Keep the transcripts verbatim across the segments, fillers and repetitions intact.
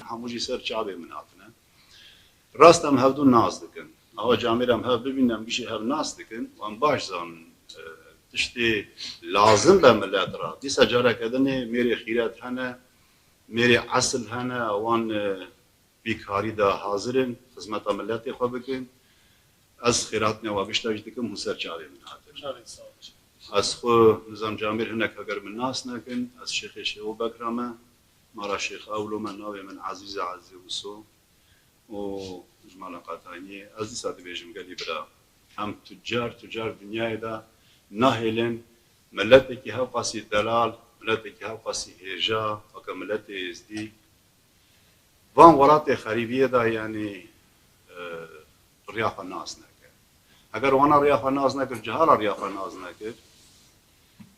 Hemû jî ser çavê min hatine. Rast em hevdû nas dikin. Awa camêr em hev bibînin, em gişî hev nas dikin. Wan baş zanin. E, tiştê lazim be millet re. Dîsa careke dinê mêrê xîret hene, mêrê esil hene, wan, e, bîkarî de hazir in, xizmeta milletê xwe bikin. Ez xêratine wa gişta jî dikim, hûn ser çavê min hatin. Çavê sağ olun. Ez xwe nizam camêr hinek heger min nas nekin, ez Şêxê Şêxo Bekra me, mara Şêx Ewlo me, navê min Ezîz e, Ezîz Wîso û ji mala Qetaniyê. Ez dîsa dibêjim gelî bira, em tucar, tucar dinyayê de nahêlin miletekî hewqasî delal, miletekî hewqasî hêja, weke miletê Êzdî, van welatê xerîbiyê de, yanî, e, riya xwe nas neke. Heger wana riya xwe nas nekir, cihala riya xwe nas nekir,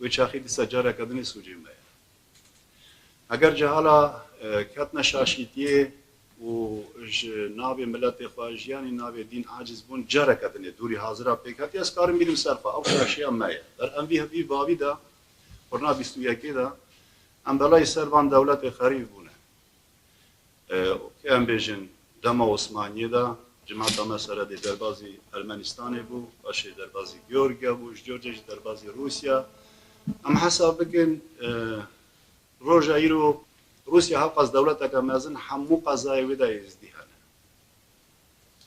wê çaxî dîsa careke dinê sûcê me ye. Heger cihala, e, ketne şaşîtiyê û ji navê miletê xwe, jiyanî navê dîn aciz bûn, careke dinê dûrî hazira pêk hatiye, ez karim bînim ser xwe, ew şaşiya me ye. Der em vî, vî bavî de, qurna bîst û yekê de, em belayî ser van dewletê xerîb bûne. E, ke em bêjin dema Osmaniyê de, cimata me seredê derbazî Ermenistanê bû, paşê derbazî Georgiya bû, ji Georgiya jî derbazî Rûsya. Em hesab bikin, e, roja îro Rûsya hewqas dewleteke mezin hemû qezayê wê de Êzdî hene.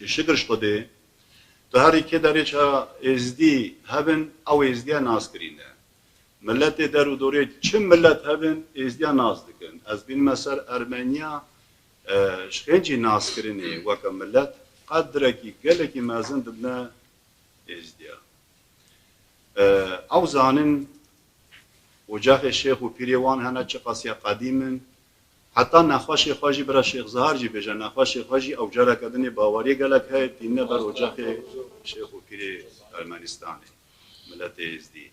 Şikir ji Xwedê, tu herî kê derê ça Êzdî hebin, ew Êzdiya nas kirîne. Miletê der û dorê çi milet hebin, Êzdiya nas dikin. Ez bînime ser Ermeniya, e, ji xêncî naskirinê weke milet qedrekî gelekî mezin didine Êzdiya. E, ew zanin ocaxê şêx û pîrê wan hene çiqas ya qedîm in. Heta nexweşê xwe jî bira Şêx Zahar jî bêje, nexweşê xwe jî ew careke dinê baweriyê gelek heye, tîne ber ocaxê şêx û pîrê Ermenistanê, miletê Êzdî.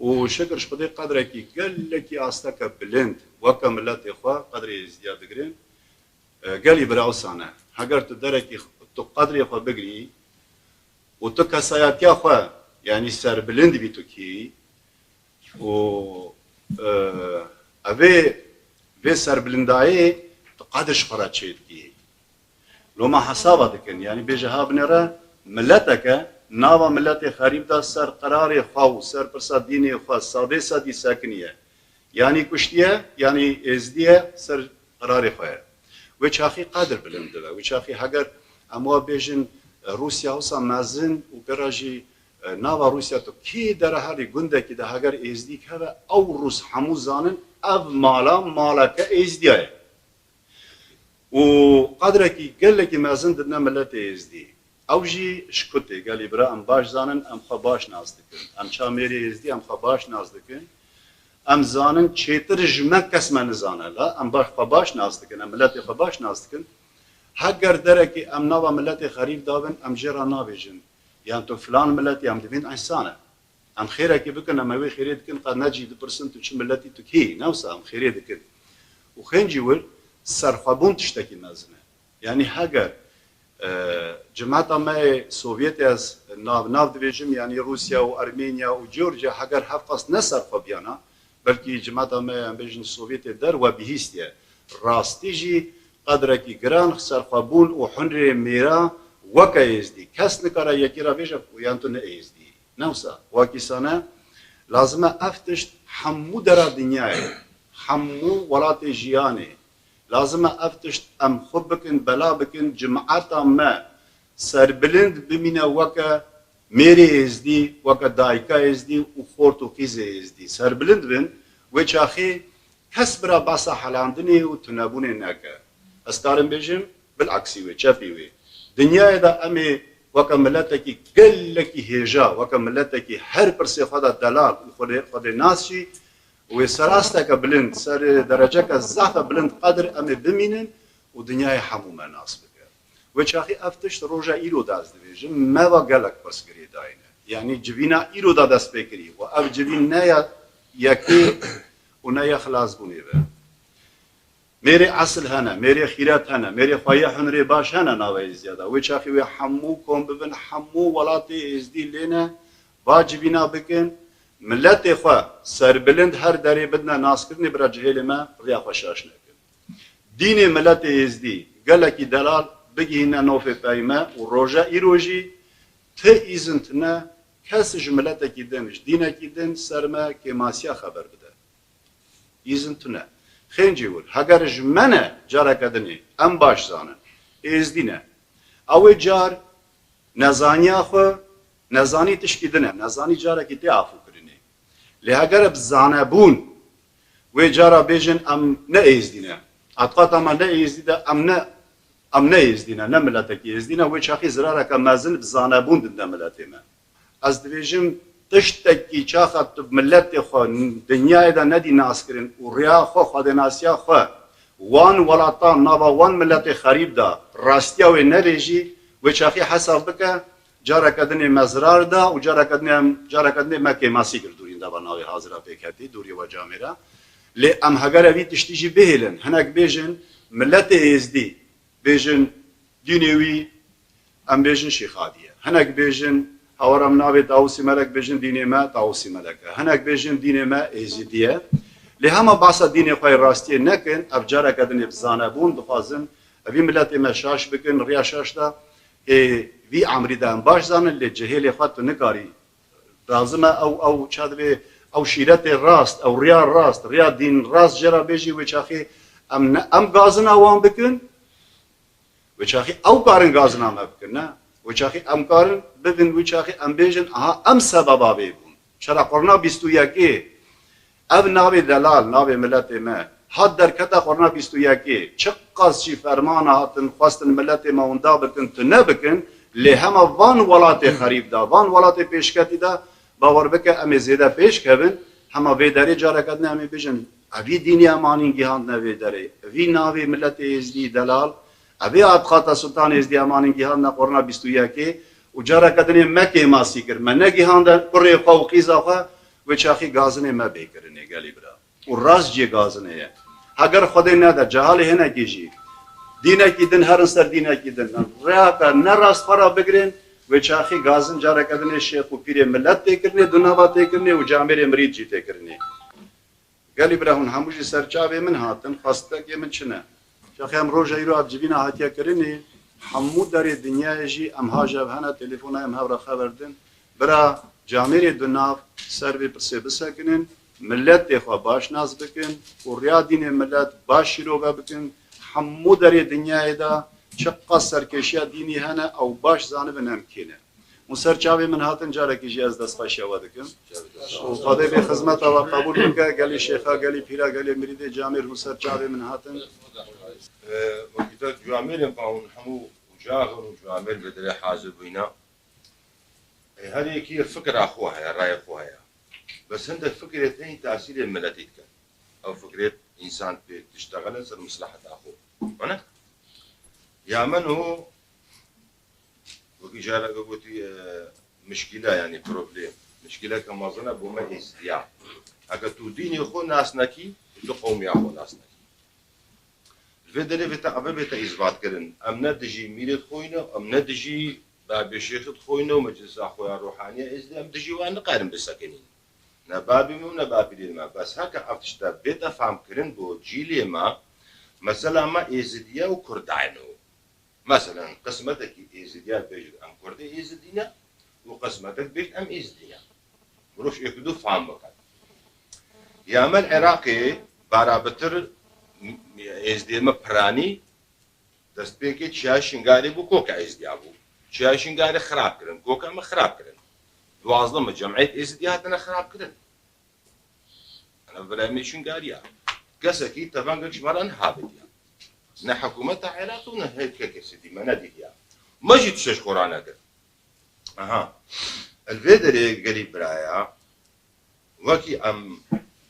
Û şikir ji Xwedê qedrekî gelekî asteke bilind weke miletê xwe qedrê Êzdiya digirin. E, gelî bira wisa ne. Heger tu derekî, tu qedrê xwe bigirî û tu kesayetiya xwe, yanî serbilind bî tu kî û, e, evê vê serbilindayê tu qedr ji xwe re çêdikî. Loma hesaba dikin, yanî bêje ha binêre mileteke nava miletê xerîb de ser qirarê xwe û ser pirsa dînê xwe sadê sedî sekiniye. Yanî kuştiye, yanî êzdiye ser qirarê xwe ye. Wê çaxî qedir bilind dibe. Wê çaxî heger em wa bêjin, e, Rûsya wisa mezin û pê re jî, e, nava Rûsya tu kî dere herî gundekî de heger êzdîk hebe, ew Rûs hemû zanin ev mala maleke êzdiya ye. Û qedrekî gelekî mezin didine miletê êzdî. Ew jî ji ku tê, gelî bira, em baş zanin, em xwe baş nas dikin. Em ça mêrê êzdî, em xwe baş nas dikin. Em zanin, çêtir ji me kes me nizane, la em baş, xwe baş nas dikin, em miletê xwe baş nas dikin. Heger derekê em nava miletê xerîb dabin, em jê re nabêjin, yan tu filan miletî, em dibîn însan e. Em xêrekê bikin, em ewê xêrê dikin, qe ne jî dipirsin tu çi miletî, tu kê yî, ne wisa em xêrê dikin. Û xêncî wir serxwebûn tiştekî mezin e. Yanî heger, e, cimeta me yê Sovyetê, ez nav nav dibêjim, yanî Rûsya û Ermênya û Georgiya, heger hevqas ne serxwe biyana, belkî cimeta me, em bêjin Sovyetê der we bihîstiye. Rastî jî qedrekî giran serxwebûn û hunrê mêra weke êzdî. Kes nikare yekî re bêje, yan tu ne êzdî yî. Ne wisa, wekî sane, lazim e ev tişt hemû dera dinyayê, hemû welatê jiyanê, lazim e ev tişt em xwe bikin, bela bikin, cimeta me serbilind bimîne weke mêrê êzdî, weke dayika êzdî û xort û qîzê êzdî. Serbilind bin, wê çaxê kes bira behsa helandinê û tunebûnê neke. Ez karim bêjim, bileksî wê, çepî wê. Dinyayê de em ê weke miletekî gelekî hêja, weke miletekî her pirsê xwe de delal û Xwedê, Xwedê nas jî, wê ser asteke bilind, ser dereceke zehfe bilind qedir em ê bimînin û dinyayê hemû me nas bike. Wê çaxî ev tişt roja îro de ez dibêjim, me ve gelek pirs girêdayî ne. Yanî civîna îro de dest pê kirî û ev civîn ne ya yekê û ne ya xilasbûnê be. Mêrê esil hene, mêrê xîret hene, mêrê xweyê hunrê baş hene nava êzdiya de. Wê çaxî wê hemû kom bibin, hemû welatê êzdî lê ne, va civîna bikin, miletê xwe serbilind her derê bidine naskirinê, bira cihêlê me riya xwe şaş nekin. Dînê miletê êzdî gelekî delal bigihîne nofê pey me û roja îro jî ti îzin tune kes ji miletekî din, ji dînekî din ser me kêmasiya xeber bide. Îzin tune. Xêncî wir, heger ji me ne, careke dinê, em baş zanin. Êzdî ne. Ew ê car nezaniya xwe, nezanî tişkî din e, nezanî carekî tê afûkirinê. Lê heger bi zanebûn wê cara bêjin em ne êzdî ne. Etiqata me ne êzdî de em ne, em ne êzdî ne, ne miletekî êzdî ne, wê çaxî zirareke mezin bi zanebûn dide miletê me. Ez dibêjim, tiştekî çaxa tu miletê xwe dinyayê de nedî naskirin û riya xwe, xwedênasiya xwe wan welatan, nava wan miletê xerîb de rastiya wê nebêjî, wê çaxî hesab bike, careke dinê me zirar da û careke dinê em, careke dinê me kêmasî kir dûrî de va navê hazira pêk hetî, dûrî we camêra. Lê em heger evî tiştî jî bihêlin, hinek bêjin, miletê êzdî, bêjin, dînê wî, em bêjin Şîxadî ye. Hinek bêjin, hawar em navê Tawusî Melek bêjin, dînê me Tawusî Melek e. Hinek bêjin, dînê me Êzîdî ye. Lê hema behsa dînê xwe yê rastiyê nekin, ev careke dinê bi zanebûn dixwazin, evî miletê me şaş bikin, riya şaş de, ê, vî emrî de em baş zanin, lê cihêlê xwe tu nikarî. Lazim e ew, ew çax divê, ew şîretê rast, ew riya rast, riya dîn rast jê re bêjî, wê çaxî em ne, em gazina wan bikin, wê çaxî ew karin gazina me bikin, ne? Wê çaxî em karin bibin, wê çaxî em bêjin, aha, em sebeba vê bûn. Çira qurna bîst û yekê, ev navê delal, navê miletê me, hat derketa qurna bîst û yekê, çiqas jî fermana hatin, xwestin miletê me winda bikin, tune bikin, lê hema van welatê xerîb de, van welatê pêşketî de, bawer bike, em ê zêde pêş kevin, hema vê derê careke din em ê bêjin, evî dînê em anîn gihandine vê derê, evî navê miletê êzdî delal, evê atiqata Sultan Êzdî em anîn gihandine qurna bîst û yekê û careke dinê me kêmasî kir, me negihande kurê xwe û qîza xwe, wê çaxî gazinê me bê kirinê gelî bira. Û rast jê gazinê ye. Heger Xwedê nede, cehalê hinekî jî, dînekî din herin ser dînekî din. Rêyaka ne rast xwe re bigirin, wê çaxî gazin careke dinê şêx û pîrê milet tê kirinê, du nava tê kirinê û camêrê mirîd jî tê kirinê. Gelî bira hûn hemû jî ser çavê min hatin, xwestekê min çi ne? Çaxê em roja îro ev civîna hatiye kirinê, hemû derê dinyayê jî em haja ev hene, telefona em hev re xeber din. Bira camêrê du nav ser vê pirsê bisekinin, miletê xwe baş nas bikin û riya dînê milet baş şîrove bikin. Hemû derê dinyayê de çiqas serkêşiya dînî hene, ew baş zanibin em kê ne. Hûn ser çavê min hatin, carekî jî ez destxweşiya we dikim. Û Xwedê vê xizmeta we qebûl bike, gelî şêxa, gelî pîra, gelê mirîdê camêr hûn ser çavê min hatin. Ee, wekî te camêrên xwe hûn hemû ucax in û camêr vê derê hazir bûyne. Ê, her yekî fikra xwe heye, raya xwe heye. Bes hindek fikrê tenê tasîrê miletî dikin. Ew fikrê însan pê diştexile ser misleheta xwe. Wana? Ya min û wekî careke gotî, e, mişkîle, yanî problem. Mişkîleke mezin e bo me êzdiya. Heke tu dînê xwe nas nekî, tu qewmiya xwe nas nekî. Li vê derê vê te, eve bête îsbatkirin. Em ne dijî mîrêd xwe ne, em ne dijî babê şêxid xwe ne û meclisa xwe ya ruhaniya êzdî, em dijî wan nikarin bisekinîn. Ne babê me û ne bapîrê me. Bes heke ev tişte bête famkirin bo cîlê me, mesela me êzidiye û kurdayn û. Meselen, qismetekî êzidiya bêjin em kurdê êzidî ne û qismetek bêjin em êzidî ne. Mirov êk û du fam bikin. Ya me li Iraqê barabitir êzdiyê me piranî destpêkê çiya Şingalê bû, koka êzdiya bû. Çiya Şingalê xirab kirin, koka me xirab kirin. Duwazdeh me cemiyet êzdiya hatine xirab kirin. Ana birayê me Şingaliya. Kesekî tevangek ji me re niha vediya. Ne hikûmeta Iraqê û ne heke kesê dî me nedîtiya. Me jî tişt ji xwe re nekir. Aha. Li vê derê gelî biraya, wekî em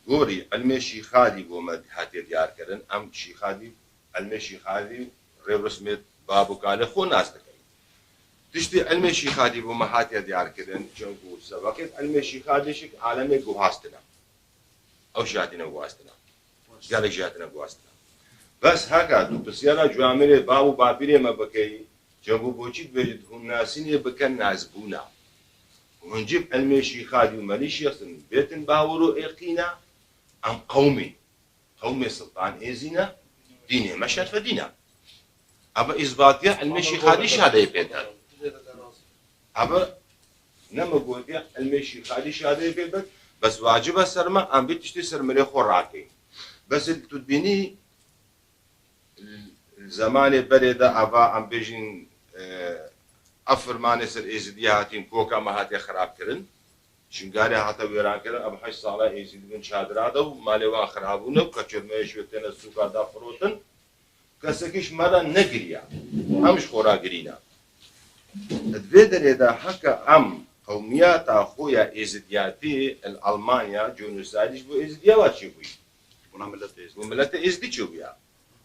gorî ilmê Şîxadî bo me hatiye diyar kirin, em Şîxadî, ilmê Şîxadî rêwresmê bab û kalê xwe nas dikin. Tiştê ilmê Şîxadî bo me hatiye diyar kirin, çunku sebeqê ilmê Şîxadî şik alemê guhastine. Ew jî hatine guhastine. Gelek jî hatine guhastine. Bes heka tu pisyara camêrê bab û bapîrê me bikey, çunku boçî dibêjit hûn nasînê bikin nazbûna. Hûn cî bi ilmê Şîxadî û Melî Şêxsin bêtin bawer û êqîna, em qewmî. Qewmê Siltan Êzî ne, Dînê me şerfedîn e. Eva îzbatiya ilmê Şîxadî şadeyê pê der. Eva ne me gotiya ilmê Şîxadî şadeyê pê der. Bes wacib e ser me em vê tiştê ser milê xwe rakeyin. Bes tu dibînî li zemanê berê de eva em bêjin, e, ev firmanê ser Êzidiya hatîn koka me hatiye xirabkirin. Şingalê hate wêrankirin, ev heşt sala Êzidî bin çadira de û malê wan xirabûne û keçêrmeyê ji wê têne sûka da firotin. Kesekî ji me re negiriya. Em ji xwe re girîne. Di vê derê de heke em qewmiyata xwe ya Êzidiyatî li Almanya, genosidî ji bo Êzidiya wa çêbûyî. Bûna miletê Êzidî. Bo miletê Êzidî çêbûya.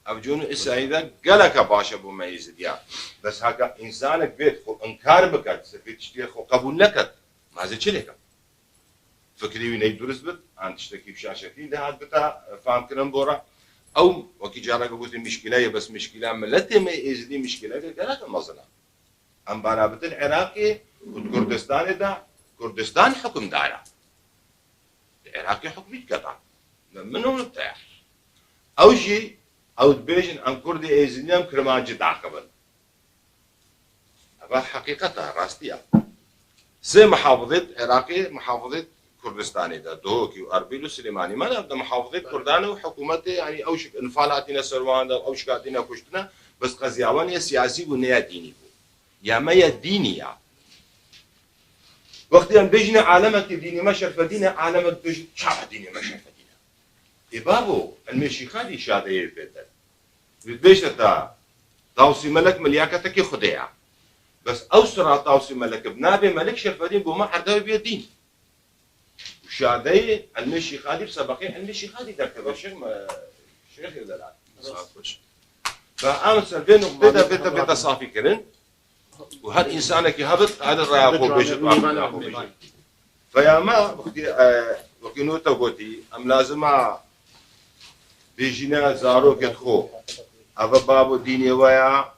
Ev cûn û îsayî de geleke baş e bo me Êzidiya. Bes heke însanek bêt xwe inkar biket, se vê tiştiyê xwe qebûl neket, ma ez ê çi lê kem? Fikrê wî ney durist bit, an tiştekî bi şaşetî de hat bita, e, famkirin bo re. Ew, wekî careke gotin mişkile ye, bes mişkila miletê me Êzidî mişkileke geleke mezin e. Em bana bitin Iraqê û di Kurdistanê de Kurdistan hukimdar e. Di Iraqê hukmî diketa. Min, min û te. Ew jî, ew dibêjin, em Kurdê Êzidî em Kirmancî daxivin. Eva heqîqet e, rastî ye. Sê muhafizêt Iraqê, muhafizêt Kurdistanê de, Duhokî û Erbîl û Silêmanî. Me ne de muhafizêt Kurdan û hikûmetê, yanî ew şik infal hatîne ser wan de, ew şik hatîne kuştine, bes qeziya wan ya siyasî bû, ne ya dînî bû. Ya me ya dînî ya. Wextê em bêjine alemekî dînî me şerfedîn e, alemek bêjin çawa dînê me şerfedîn e? Ê babo, ilmê Şîxadî şadeyê pê der. Wî dibêjte ta, Tawsî Melek milyaketekî Xwedê ya. Bes ew sira Tawsî Melek bi navê Melek şerfedîn bo me erdewê bîye dîn. Û şadeyê ilmê Şîxadî bi sebexê ilmê Şîxadî derkeve. Şêx me, Şêxê Delal. Saet xweş. Ve em ser vê nuqtê de bête, bête safî kirin. Û her însanekî hebit, hadi raya xwe bêjit, raya xwe bêjit. Peyama, wextî, e, wekî nota gotî, em lazim a bêjîne zarokê xwe. Eve babo dînê we ya,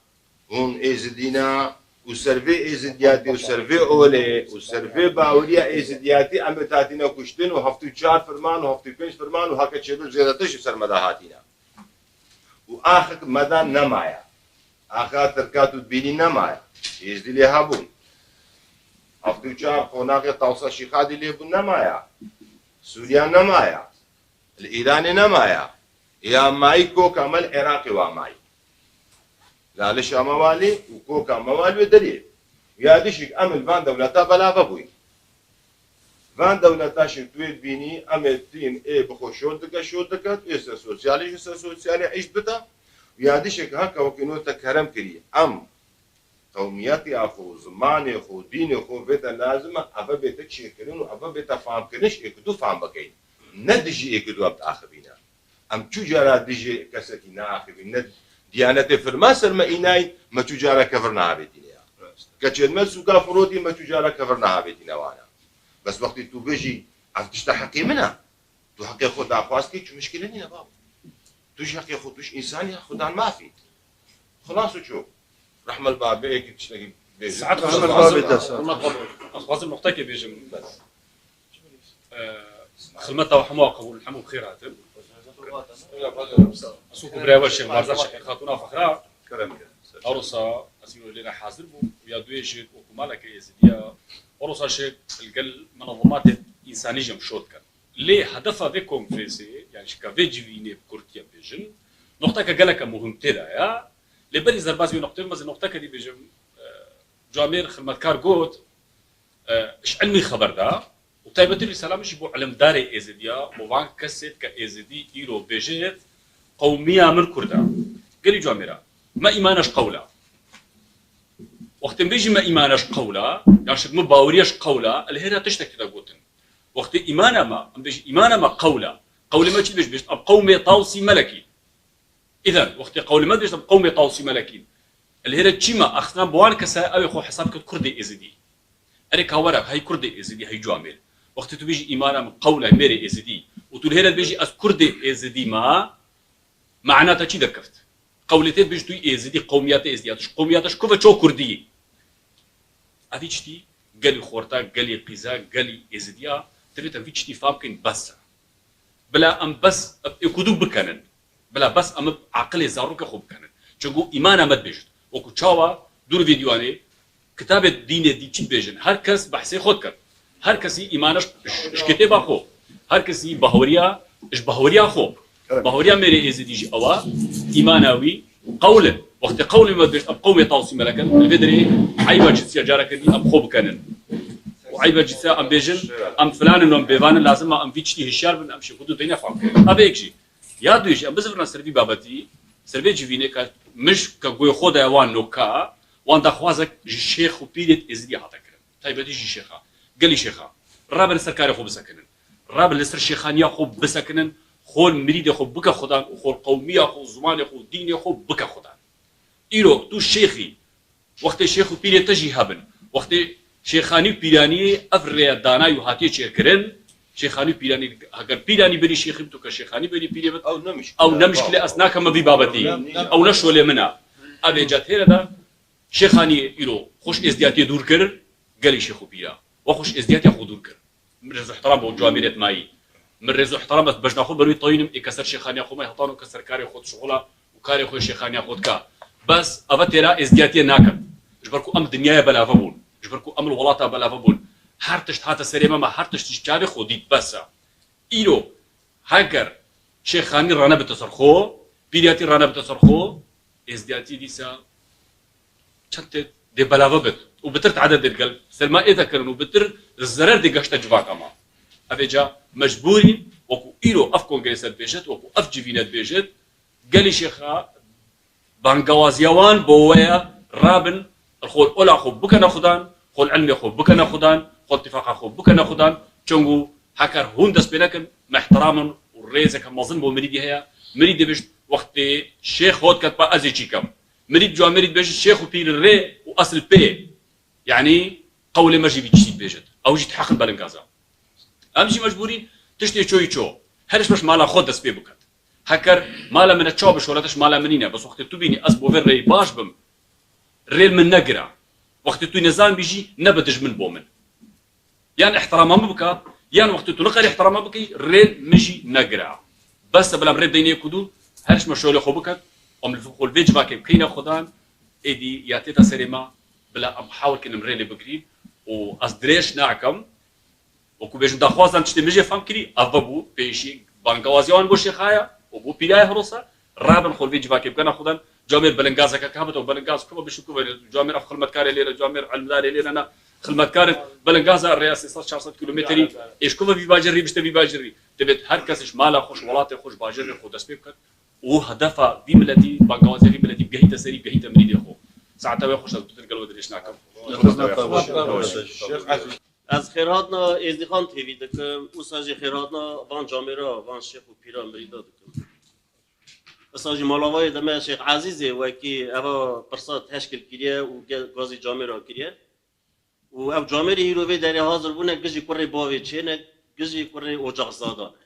hûn Êzidî ne, û ser vê Êzidiyatî û ser vê olê û ser vê baweriya Êzidiyatî em ê hatîne kuştin û heftê û çar firman û heftê û pênc firman û heke çêbir zêdetir ji ser me de hatîne. Û axik me de nemaye. Axa Tirka tu dibînî nemaye. Êzdî lê hebûn. Heftê û çar qonaxê Tawsa Şîxadî lê bûn nemaye. Sûriya nemaye. Li Îranê nemaye. Ya mayî koka me li Iraqê wa mayî. La li Şama wa lê û koka me wa li wê derê. Ya dişik em li van dewleta belave bûyî. Van dewleta şik tu yê dibînî, em ê tîn ê bi xwe şot dike, şot dike, tu yê ser sosyalê, ji ser sosyalê îş bite. Ya dişik heke wekî no te kerem kirî, em qewmiyetê xwe, zimanê xwe, dînê xwe vê te lazim e, eve bête çêkirin û eve bête famkirin, ji êk û du fam bikeyn. Ne dijî êk û du em diaxivîne. Em çu cara dijî kesekî neaxivîn, ne diyanetê firma ser me înayîn, me çu cara kevir nehavêtîne ya. Rast. Keçên me sûka firotî, me çu cara kevir nehavêtîne wana. Bes wextî tu bijî, ev tişta heqê min e. Tu heqê xwe daxwaz kî, çi mişkile nîne babo. Tu ji heqê xwe, tu ji însanî ya, xudan mafî. Xilas û çû. Rehmet babê êkî tiştekî bêjin. Saet xweş. Rehmet babê te sağ. Ez xwazim nuqtekê bêjim. Bes. Xilmeta we hemû qebûl, hemû bi xêr hatin. Ez wekû birayê we Şêx Barzan, Şêxê Xatûna Fexra. Kerem ke. Erosa ez îro lêre hazir bûm û ya duyê jî wekû maleke Êzidiya. Erosa jî li gel menezematê însanî jî em şot kin. Lê hedefa vê konferensê, yani şika vê civînê bi kurtiye bêjin, noqteke geleke muhim tê de ya. Lê berî ez derbas vê noqtê bim, ez ê noqteke dî bêjim, e, camêr xilmetkar got, e, ji ilmî xeber da û taybetî risala min jî bo ilimdarê Êzidiya, bo van kesê ke Êzidî îro bêjêt, qewmiya min Kurd e. Gelî camêra, me îmana ji qewla. Wextê bêjî me îmana ji qewla, yan şik min baweriya ji qewla, li hêra tiştek tê de gotin. Wextê îmana me, em bêjî îmana me qewla. Qewlê me çi dibêjî? Bêjî, em qewmê Tawsî Melekî. Îden, wextê qewlê me dibêjî, em qewmê Tawsî Melekî. Li hêre çî me, axsina bi wan kesa ew ê xwe hesab ket Kurdê Êzidî. Erê ka were, hey Kurdê Êzidî, hey camêr. Wextê tu bêjî îmana min qewla mêrê Êzidî û tu li hêre dibêjî ez Kurdê Êzidî me, mana te çi derkeft? Qewlê te dibêjî tu yî Êzidî, qewmiyeta Êzidî ya, tu ji qewmiyeta ji ku ve ço Kurdî yî? Evî çitî gelî xorta, gelî qîza, gelî Êzidiya, divê te vî çitî fam kên bes e. Bila em bes ev êk û du bikenin. Bila bes em bi aqilê zarokê xwe bikenin. Çunku îmana me dibêjin. Wekû çawa dûr vê dîwanê kitabê dînê dî çi dibêjin? Her kes behsê xwe dikir. Her kesî îmana ji, ji, ji kitêba xwe. Her kesî bahweriya, ji bahweriya xwe. Evet. Bahweriya mêrê êzidî jî ew e, îmana wî qewl e. Wextê qewlê me dibêjin, em qewmê Tawsî Melek in, li vê derê eyba cinsiya careke dî em xwe bikenin. Û eyba cinsiya em bêjin, em filan in, em bêvan in, lazim e em vî tiştî hişyar bin, em şêxûdû deyne fam kirin. Ev yek jî. Ya duyê jî, em bizivîna ser vî babetî, ser vê civînê ke mij ke goyê xwe de wan noka, wan daxwazek ji şêx û pîrê êzidî hate kirin. Taybetî jî şêxa. Gelî şêxa. Rabin ser karê xwe bisekinin. Rabin li ser şêxaniya xwe bisekinin. Xwe mirîdê xwe bike xudan û xwe qewmiya xwe, zimanê xwe, dînê xwe bike xudan. Îro tu şêxî, wextê şêx û pîrê te jî hebin. Wextê şêxanî û pîraniyê ev rêya danayî û hatiye çêkirin, şêxanî û pîranî, heger pîranî berî şêxî bit û ke şêxanî berî pîrê bit, ew ne mişkil e. Ew ne mişkil e, ez nakeme vî babetî. Ew ne şolê min e. Ev ê ca têre de şêxanî îro xweş êzdiyatiyê dûr kir, gelî şêx û pîra. We xweş êzdiyatiya xwe dûr kir. Min rêz û ihtiram bo camêrê mayî. Min rêz û ihtiram ez bejna xwe ber wî tayînim, ê ke ser şêxaniya xwe me hetan û ke ser karê xwe dişixula û karê xwe şêxaniya xwe dika. Bes eve têra êzdiyatiyê nakin. Ji ber ku em dinyaya belave bûn. Ji ber ku em li welata belave bûn. Her tişt hate serê me, me her tişt ji çavê xwe dît, bes e. Îro heger şêxanî ranebite ser xwe, pîriyatî ranebite ser xwe, êzdiyatî dîsa çend tê dê belave bit û bitir tade dê gel sermayê te kirin û bitir zerer dê geşte civaka me. Ev ê ca mecbûrî wekû îro ev kongrese dibêjit, wekû ev civîne dibêjit, gelî şêxa bangawaziya wan bo we ye, rabin, li xwe ola xwe bikene xudan, xwe ilmê xwe bikene xudan, xwe tifaqa xwe bikene xudan, çunku heker hûn dest pê nekin, me ihtiram in û rêzeke mezin bo mirîdî heye, mirîd dibêjit, wextê şêx hot ket pa ez ê çî kem. Mirîd cuwa mirîd bêjit şêx û pîr rê û esil pê. Yanî qewlê me jî vî tiştî dibêjit. Ew jî diheqin belingaz e. Em jî mecbûrî tiştê çoyî ço. Her ji beş mala xwe dest pê biket. Heker mala min e çawa bi şoletiş mala min nîne. Bes wextê tu bînî ez bo vê rêyî baş bim. Rêl min negira. Wextê tu nizan bî jî nebe dijmin bo min. Yan ihtirama min bika, yan wextê tu niqerî ihtirama bikî, rêl min jî negira. Bes e, bila em rê bideyne yek û dû, her ji me şolê xwe biket, em li xwe li vê civakê bikeyne xudan, êdî ya têta serê me, bila em hawil kin em rêlê bigirîn û ez dirêj nakim. Wekû bêjin daxwazan tiştê min jê fam kirî, ev vebû, pêşî bangawaziya wan bo şêxaya û bo pîraya Hirosa, rabin xwe li vê civakê bikene xudan, camêr belingazeke ka bit û belingaz kuva bişu kuva, camêr ev xilmetkarê lêre, camêr ilmdarê lêre ne, xilmetkarê belingaza rêya sê sed çar sed kilometrî, êş kuva vî bajêrî bişte vî bajêrî. Divêt her kes ji mala xwe, ji welatê xwe, ji bajêrê xwe dest pê biket û hedefa vî miletî, bangawaziya vî miletî bigehîte serî, bigehîte mirîdê xwe. Saeta we xweş, ez bitir gelo dirêj nakim. Ez xêrhatina Êzdîxan T V dikim, wisa jî xêrhatina van camêra, van şêx û pîra mirîda dikim. Wisa jî malavayê de me Şêx Ezîzê wekî eva pirsa teşkil kiriye û ge-, gazî camêra kiriye. Û ev camêrê îro vê derê hazir bûne, gijî kurê bavê çêne, gijî kurê ocaxzada ne.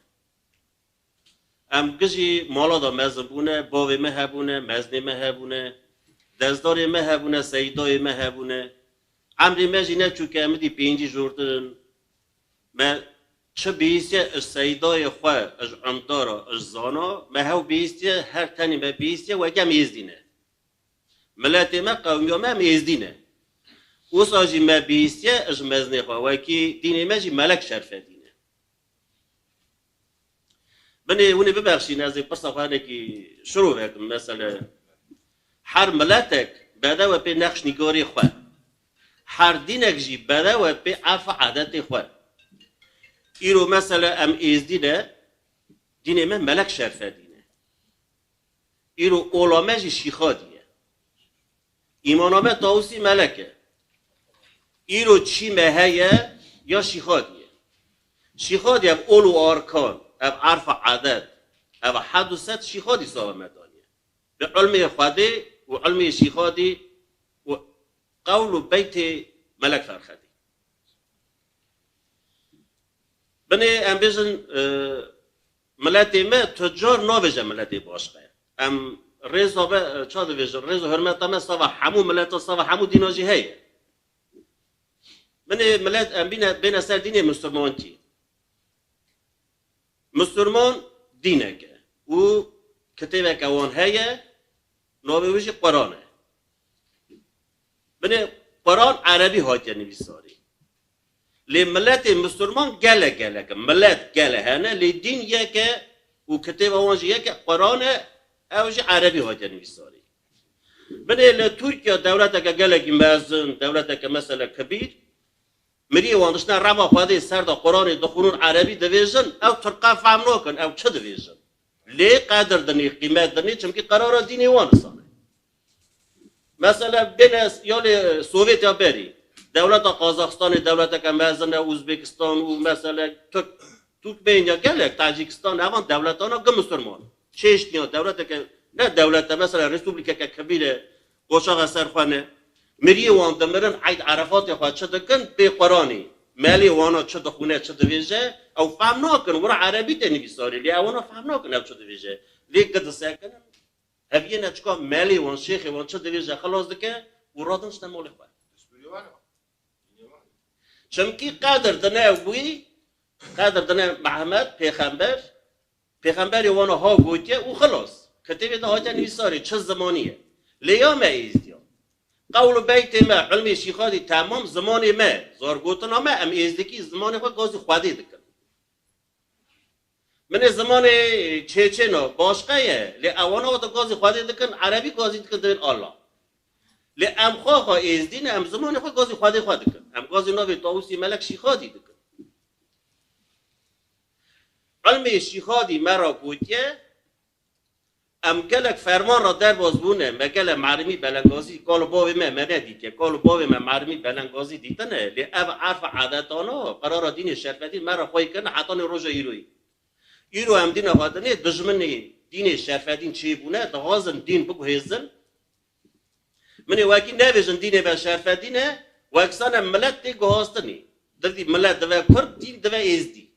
Em gijî mala de mezin bûne, bavê me hebûne, mezinê me hebûne, dezdarê me hebûne, seydayê me hebûne. Emrê me jî neçûke em dî pêncî jortir in. Me çi bihîstiye ji seydayê xwe, ji umdara, ji zana, me hew bihîstiye, her tenê me bihîstiye weke em êzdî ne. Miletê me, qewmiya me em êzdî ne. Wisa jî me bihîstiye ji mezinê xwe, wekî dînê me jî Melek Şerfedîn e. Binê hûn ê bibexşîn, ez ê pirsa xwe hinekî şirove kim. Mesele, her miletek bedew e pê nexşnîgarê xwe. Her dînek jî bedew e pê erf û edetê xwe. Îro mesele em êzdî ne, dînê me Melek Şerfedîn e. Îro ola me jî Şîxadî ye. Îmana me Tawusî Melek e. Îro çî me heye ya Şîxadî ye. Şîxadî ev ol û arkan, ev erf û edet, ev hed û sed Şîxadî sava me daniye. Bi ilmê Xwedê û ilmê Şîxadî û qewl û beytê Melek Ferxedî. Binê em bêjin, e, miletê me tu car navêje miletê başqe. Em rêza me, e, ça dibêjin, rêz û hurmeta me sava hemû mileta, sava hemû dîna jî heye. Binê milet em bîne, bêne ser dînê misilmantî. Misilman dînek e û kitêbeke wan heye, navê wê jî Quran e. Binê Quran erebî hatiye nivîsarî. Lê miletê misilman gelek gelek in. Milet gele hene, lê dîn yek e û kitêba wan jî yek e, Quran e, ew jî erebî hatiye nivîsarî. Binê li Tirkiye dewleteke gelekî mezin, dewleteke mesela kebîr, miriyê wan dişne reba Xwedê ser de Quranê dixwînin erebî divêjin, ew tirka fehm nakin, ew çi divêjin. Lê qedir dinê, qîmet dinê, çimkî qerara dînê wan nisane. Mesela bêne ya lê Sovyet ya berî. Dewleta Qazaxistanê dewleteke mezin e, Uzbekistan û mesela Tirk, Turkmenya gelek, Tacikistan, evan dewletana gi misilman. Çeşniya dewleteke, ne dewlete, mesela respublikeke kebîr e, qoçaxa ser xwe ne. Miriyê wan dimirin, eyd Erefatê xwe çi dikin, pê Quranê. Melê wana çi dixwîne, çi divêje, ew fehm nakin, wira erebî tê nivîsarî, lê ewana fehm nakin ew çi divêje. Lê gi disekinin, heviyê ne çika melê wan, şêxê wan çi divêje xilas dike û radin işte malê xwe. Çimkî qedir dine wî, qedir dine Mehmed, pêxember, pêxemberê wana ha gotiye û xilas. Kitêbê de hatiye nivîsarê, çi zimanî ye. Lê ya me êzdiya. Qewl û beytê me, ilmê şîxadî temam zimanê me, zargotina me, em êzdikî zimanê xwe gazî Xwedê dikin. Binê zimanê çêçêna başqa ye, lê ewana wata gazî Xwedê dikin, erebî gazî dikin, divên Allah. Lê em xwe xwe êzdî ne, em zimanê xwe gazî Xwedê xwe dikin. Em gazî navê Tawusî Melek Şîxadî dikin. Ilmê Şîxadî me ra gotiye, em gelek ferman ra derbas bûne, me gele merimî belengazî, kal bavê me, me nedîtiye, kal bavê me merimî belengazî dîtine, lê ev erfa edetana, qerara dînê şerfedîn me ra xwey kirine hetanê roja îroyî. Îro em dîna xwe dinê, dijminê dînê şerfedîn çêbûne, dixwazin dîn biguhêzin. Min ê wekî nebêjin dînê me şerfedîn e, wekisane milet tê guhastinî. Divdî milet dive kurd, dîn dive êzdî.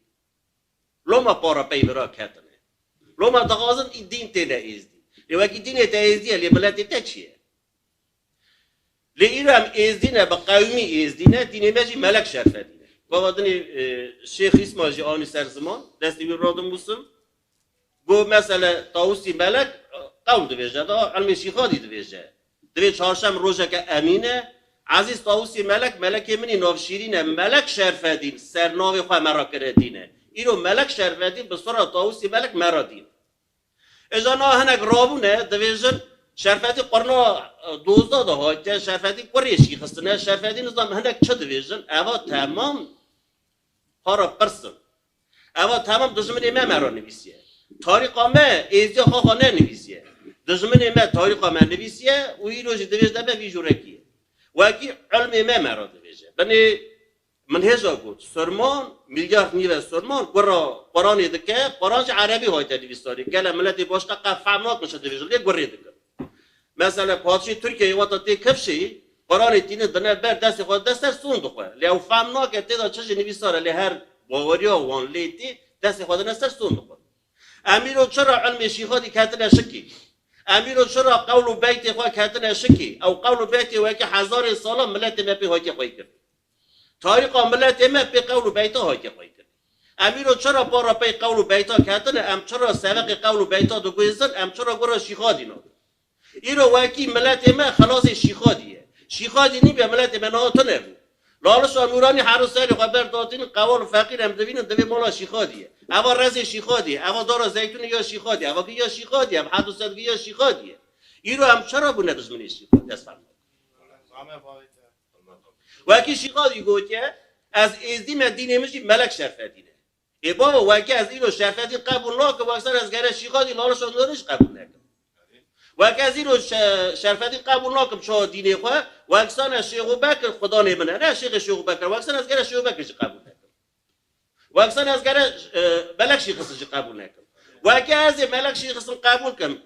Loma para pey vira ketine. Loma dixwazin î dîn têne êzdî. Lê wekî dînê te êzdî ye, lê miletê te çi ye? Lê îro em êzdî ne, bi qewimî êzdî ne, dînê me jî melek şerfedî ne. Gava dinê, e, Şêx Îsma jî anî ser ziman, destê wî radin bûsim. Got, mesele Tawusî Melek, qewl divêje, da ilmê Şîxadî divêje. Divê çarşem rojeke emîn e. Ezîz Tawusî Melek, melekê min î navşîrîn e, Melek Şerfedîn, ser navê xwe me ra kire dîn e. Îro Melek Şerfedîn bi sura Tawusî Melek me ra dîn. Êja na hinek rabûne, divêjin, Şerfedîn qurna, e, dozda de hatiye, Şerfedîn kurê şîxistine, Şerfedîn nizam hinek çi divêjin, eva temam para pirs in. Eva temam dijminê me me ra nivîsiye. Tarîxa me êzdiya xwe xwe nenivîsiye. Dijminê me tarîxa me nivîsiye û îro jî divêjde me vî jûrekî ye. Wekî ilmê me me ra divêje. Binê min hêja got, Sirman milyar nîve Sirman gura Quranê dike, Quran jî erebî hatiye nivîsarî. Gele miletê başqa qe fehm nakin çi divêjin, lê gurê dikin. Mesela padşê Tirkiyeyê wata tê kifşê, Quranê tînin dine ber, destê xwe dide ser sondê xwe. Lê ew fehm nake tê de çi jî nivîsar e, lê her baweriya wan lê tê, destê xwe dine ser sondê xwe. Em îro çira ilmê Şîxadî ketine şikê? Em îro çira qewl û beytê xwe ketine şikê? Ew qewl û beytê wekî hezarê sala miletê me pê hatiye xweykirin. Tarîxa miletê me pê qewl û beyta hatiye xweykirin. Em îro çira para pey qewl û beyta ketine, em çira seveqê qewl û beyta diguhêzin, em çira gura Şîxadî nadin? Îro wekî miletê me xelasê Şîxadî ye. Şîxadî nîbe miletê me niha tune bû. Lalişa Nûranî her serê xwe ber datînin, qewal û feqîr em divînin, divê mala Şîxadî ye. Eva rezê Şîxadî ye, eva dara zeytûnê ya Şîxadî ye, eva gî ya Şîxadî ye, ev heft û sed gî ya Şîxadî ye. Îro em çira bûne dijminê Şîxadî? Ez fem nakim. Wekî Şîxadî gotiye, ez êzdî me, dînê min jî Melek Şerfedîn e. Ê baba, wekî ez îro Şerfedîn qebûl nakim, weksan ez gere Şîxadî, Lalişa Nûranî jî qebûl nekim. Wekî ez îro Şe-, Şerfedîn qebûl nakim çawa dînê xwe, weksan ez Şêxo Bekir xudanê min e, ne Şêxê Şêxo Bekir, weksan ez gere Şêxo Bekir jî qebûl nekim. Weksan ez gere, e, Melek Şîxistin jî qebûl nekim. Wekî ez ê Melek Şîxistin qebûl kim,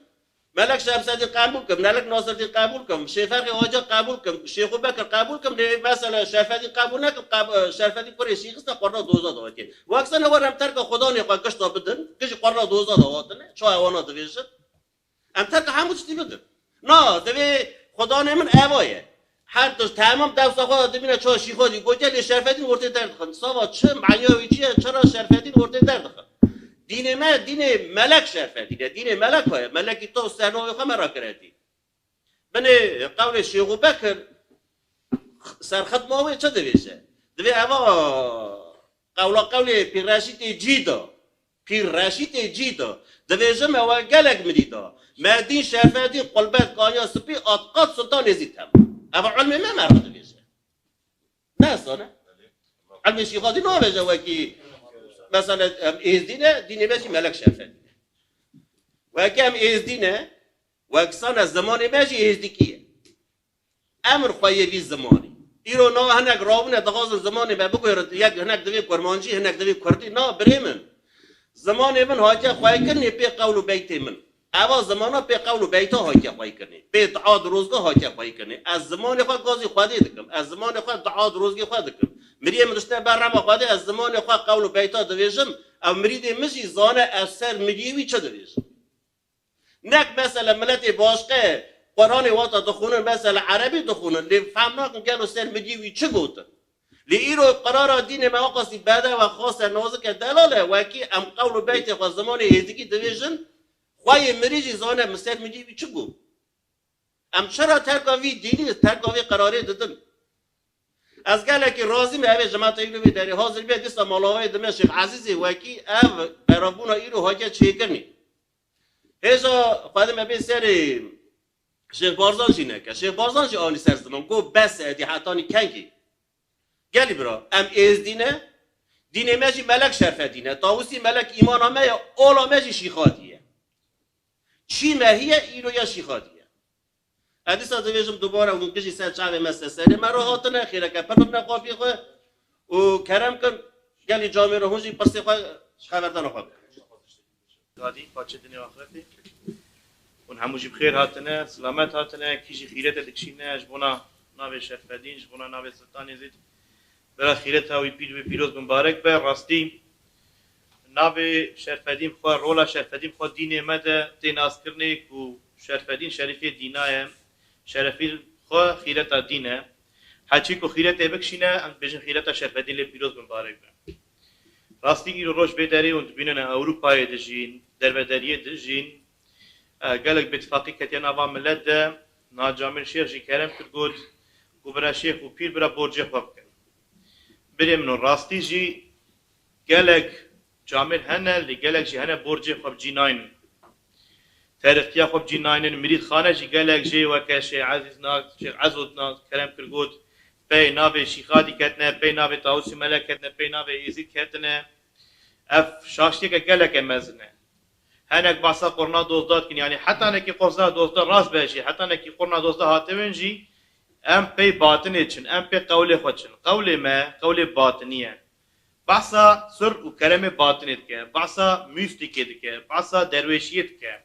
Melek Şemsedîn qebûl kim, Melek Nasirdîn qebûl kim, Şêfexê Hoca qebûl kim, Şêxo Bekir qebûl kim, lê mesela Şerfedîn qebûl nekim, qeb-, Şerfedîn kurê Şîxistin e, qurna doza de hatiye. Weksan e, werin em terka xudanê xwe gişta bidin, gişî qurna doza de hatine, çawa wana divêjin? Em terka hemû tiştî bidin. Na, divê xudanê min eva ye. Her tişt temam dewsa xwe de dibîne çawa Şîxadî gotiye, lê Şerfedîn ortê derdixin. Sava çi, menya wî çi ye, çira Şerfedîn ortê derdixin? Dînê me, dînê melek şerfedî ne. Dînê melek heye. Melekî to ser navê xwe me rakiretî. Binê qewlê Şêxû Bekir, serxitma wê çi dibêje? Divê eva qewla qewlê Pîr Reşîtê cî da. Pîr Reşîtê cî da. Divêjim ewe gelek mirî da. Me dîn şerfedî qulbet kanya spî at qat sultan êzî tem. Eva ilmê me me re dibêje. Ne sane? Ilmê Şîxadî nabêje wekî, mesela, em êzdî ne, dînê me jî melek şerfedî ne. Wekî em êzdî ne, wek sane zimanê me jî êzdîkî ye. Emir xwe yê vî zimanî. Îro na hinek rabûne dixwazin zimanê me biguherin, yek hinek divê kurmancî, hinek divê kurdî. Na birê min. Zimanê min hatiye xweykirinê pê qewl û beytê min. Eva zimana pê qewl û beyta hatiye xweykirinê. Pê dua dirozga hatiye xweykirinê. Ez zimanê xwe gazî Xwedê dikim. Ez zimanê xwe dua dirozgê xwe dikim. Miriyê min diştine ber rema Xwedê, ez zimanê xwe qewl û beyta divêjim. Ew mirîdê min jî zane ez ser miriyê wî çi divêjim. Nek mesela miletê başqe Quranê wata dixwînin, mesela erebî dixwînin, lê fehm nakin gelo ser miriyê wî çi gotin. Lê îro qirara dînê me aqasî bedew e, xas e, nazik e, delal e, wekî em qewl û beytê xwe zimanê êzikî divêjin, xwe yê mirî jî zane min ser miriyê wî çi got. Em çira terka vî dînî, terka vî qirarê didin? Ez gelekî razî me, evê jimata îro vê derê hazir bê, dîsa malavayê dime Şêx Ezîzê wekî ev berabûna îro hatiye çêkirinê. Hêja xwedê me bê serê Şêx Barzan jî neke. Şêx Barzan jî anî ser ziman, got bes e, êdî hetanî kengî. Gelî bira, em êzdî ne, dînê me jî melek şerfedî ne, tawusî melek îmana me ye, ola me jî Şîxadî ye. Çî me hiye, îro ya Şîxadî ye. Ez dîsa divêjim dubare hûn gijî ser çavê me ser serê me re hatine, xêreke pir bibine xafiyê xwe û kerem kin, gelî camêro hûn jî pirsê xwe ji xeberdana xwe bikin. Gadî, paçê dinê û axretê. Hûn hemû jî bi xêr hatine, silamet hatine, kî jî xîretê dikişîne, ji bona navê Şerfedîn, ji bona navê Sultanê Zîd. Bira xîreta wî pîr wî pîroz mubarek be. Rastî navê Şerfedîn xwe, rola Şerfedîn xwe dînê me de tê naskirinê ku Şerfedîn şerîfê dîna ye. Şerefî xwe xîreta dîn e. Heçî ku xîretê bikişîne, em dibêjin xîreta Şerfedîn lê pîroz mubarek be. Rastî îro roj vê derê hûn dibînin, Ewropayê dijîn, dervederiyê dijîn. E, gelek bêtifaqî ketiye nava milet de. Niha camêr Şêx jî kerem kir got ku bira Şêx û pîr bira borcê xwe bikin. Birê min û rastî jî gelek camêr hene, lê gelek jî hene borcê xwe bi cî naynin. Teriftiya xwe bi cî naynin. Mirîdxane jî gelek jê weke Şêx Ezîz na, Şêx Ezo na kerem kir got, pey navê Şîxadî ketine, pey navê Tawusî Melek ketine, pey navê Êzîd ketine. Ev şaştiyeke geleke mezin e. Hinek behsa qurna dozda dikin, yanî hetanekî qurna dozda rast be jî, hetanekî qurna dozda hatibin jî, em pey batinê çin, em pey qewlê xwe çin. Qewlê me, qewlê batinî ye. Behsa sir û keremê batinê dike, behsa mîstîkê dike, behsa derwêşiyê dike.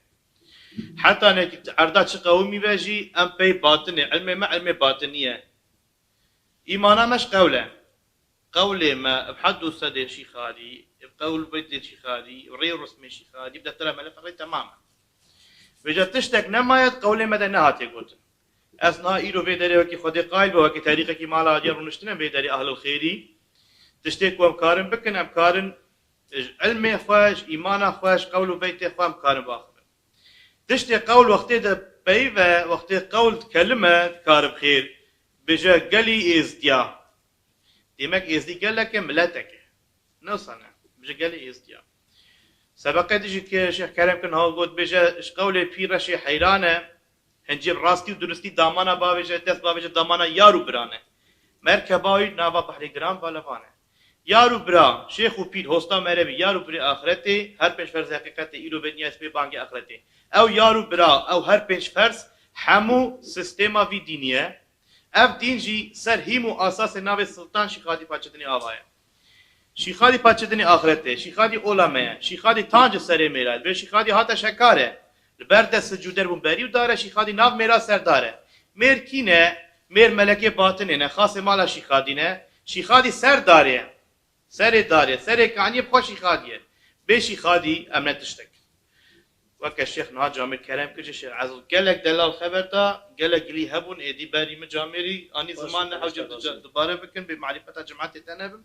Hetanekî erda çi qewimî be jî, em pey batinê, ilmê me ilmê batinî ye. Îmana me ji qewl e. Qewlê me, ev hed û sedê Şîxadî, ev qewl beytê Şîxadî, ev rê û rismê Şîxadî, bi deftera me le feqrê temam e. Vêca tiştek nemaye, qewlê me de nehatiye gotin. Ez niha îro vê derê wekî Xwedê qayil be, wekî terîqekî mala adiyan rûniştine vê derê ehlil xêrî. Tiştê ku em karin bikin, em karin ji ilmê xwe, ji îmana xwe, ji qewl û beytê xwe em karin biaxivin. Tiştê qewl wextê de peyive, wextê qewl kelime dikare bi xêr, bêje gelî êzdiya. Demek êzdî gelek e, miletek e. Ne wisa ne. Bêje gelî êzdiya. Sebeqê dijî ke Şêx Kerem kin ha got, bêje ji qewlê pîr re şê heyran e, hincî rastî û duristî damana bavêje, dest bavêje damana yar û biran e. Merkeba wî nava behrê giran balevan e. Yar û bira, şêx û pîr, hosta merebî, yar û birê axretê, her pênc ferzê heqîqetê, îro vê dinyayê sibê bangê axretê. Ew yar û bira, ew her pênc ferz, hemû sistêma vî dînî ye. Ev dîn jî ser hîm û asasê navê Siltan Şîxadî Paçedinê Ava ye. Şîxadî Paçedinê axretê, Şîxadî ola me ye, Şîxadî tanc e serê mêra, li bê Şîxadî hate şekar e. Li ber de sicûder bûn berî û dar e, Şîxadî nav mêra serdar e. Mêr kî ne? Mêr melekê batinê ne, xasê mala Şîxadî ne. Şîxadî ser darê ye. Serê darê, serê kaniyê bi xwe Şîxadî ye. Bê Şîxadî em ne tiştek. Weke Şêx niha camêr kerem kir, ji Şêx Ezîz gelek delal xeber da, gelek gilî hebûn, êdî berî min camêrî anî ziman ne hewce dubare bikin, bê marîfeta cimetê te nebim.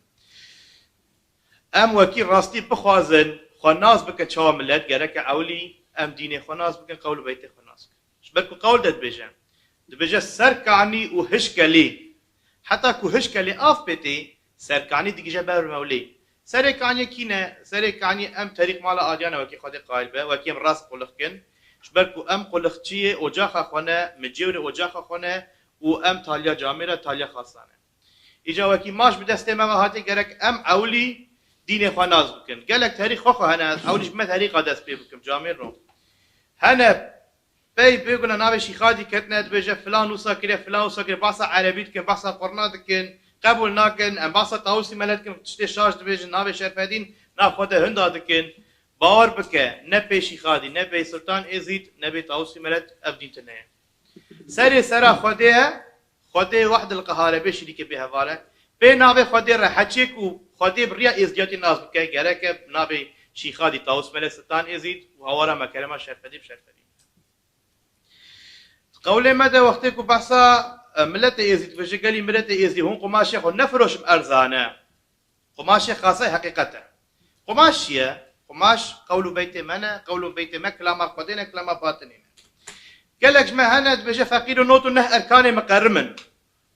Em wekî rastî bixwazin, xwe nas bikin çawa millet, gereke ewlî em dînê xwe nas bikin, qewl û beytê xwe nas bikin. Ji ber ku qewl de dibêje, dibêje ser kanî û hişkelî, heta ku hişkelî av pê tê, ser kanî digije ber mewlê. Serê kaniyê kî ne? Serê kaniyê em terîq mala Adiyane wekî Xwedê qayil be, wekî em rast qulix kin. Ji ber ku em qulixçiyê ocaxa xwe ne, micêwrê ocaxa xwe ne û em taliya camêra, taliya xasan e. Îca wekî maç bi destê me ve hatiye, gerek em ewilî dînê xwe nas bikin. Gelek terîq xwe xwe hene, ez ewilî ji me terîqa dest pê bikim, camêr ro. Hene pey bêguna navê Şîxadî ketine, dibêje filan wisa kiriye, filan wisa kiriye, behsa erebî dikin, behsa qurna dikin, qebûl nakin, em behsa Tawusî Mele dikin, tiştê şaş dibêjin, navê Şerfedîn nav xwe de hinda dikin. Bawer bike, ne pê Şîxadî, ne pê Sultan Êzîd, ne pê Tawusî Mele ev dîn tune ye. Serê sera Xwedê ye, Xwedê wehdil qehar e, bê şirîkê, bê heval e. Pê navê Xwedê re heçê ku Xwedê bi riya êzdiyatî nas bike, gereke navê Şîxadî, Tawus Mele, Sultan Êzîd û hawara me Kerema Şerfedî bi Şerfedî. Qewlê me de wextê ku behsa, e, miletê Êzîd dibêje, gelî miletê Êzîdî hûn qumaşê xwe nefiroşin erzane. Qumaşê xasay heqîqet e. Qumaş çi ye? Qumaş qewl û beytê me ne, qewl û beytê me kilama Xwedê ne, kilama batinê ne. Gelek ji me hene dibêje feqîr û not û neh erkanê miqerim in.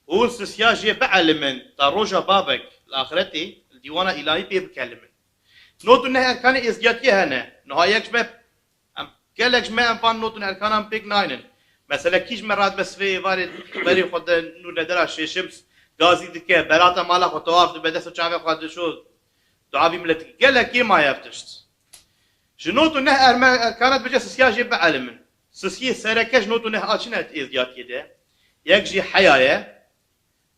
Hûn sisiya jê bielimin, ta roja babek li axretê li dîwana îlahî pê bikelimin. Not û neh erkanê êzdiyatiyê hene. Niha yek ji me Em gelek ji me em van not û erkanan pêk naynin. Mesele kî ji me radibe sivê êvarê berê xwe de nûr nedera şêşim gazî dike, berata mala xwe tewaf dibe, dest û çavê xwe dişo, dua vî miletî dike. Gelekê maye ev tişt. Ji not û neh erme-, erkana dibêje sisiya jê bielimin. Sisiyê sereke ji not û neh a çi ne êzdiyatiyê de? Yek jî heya ye.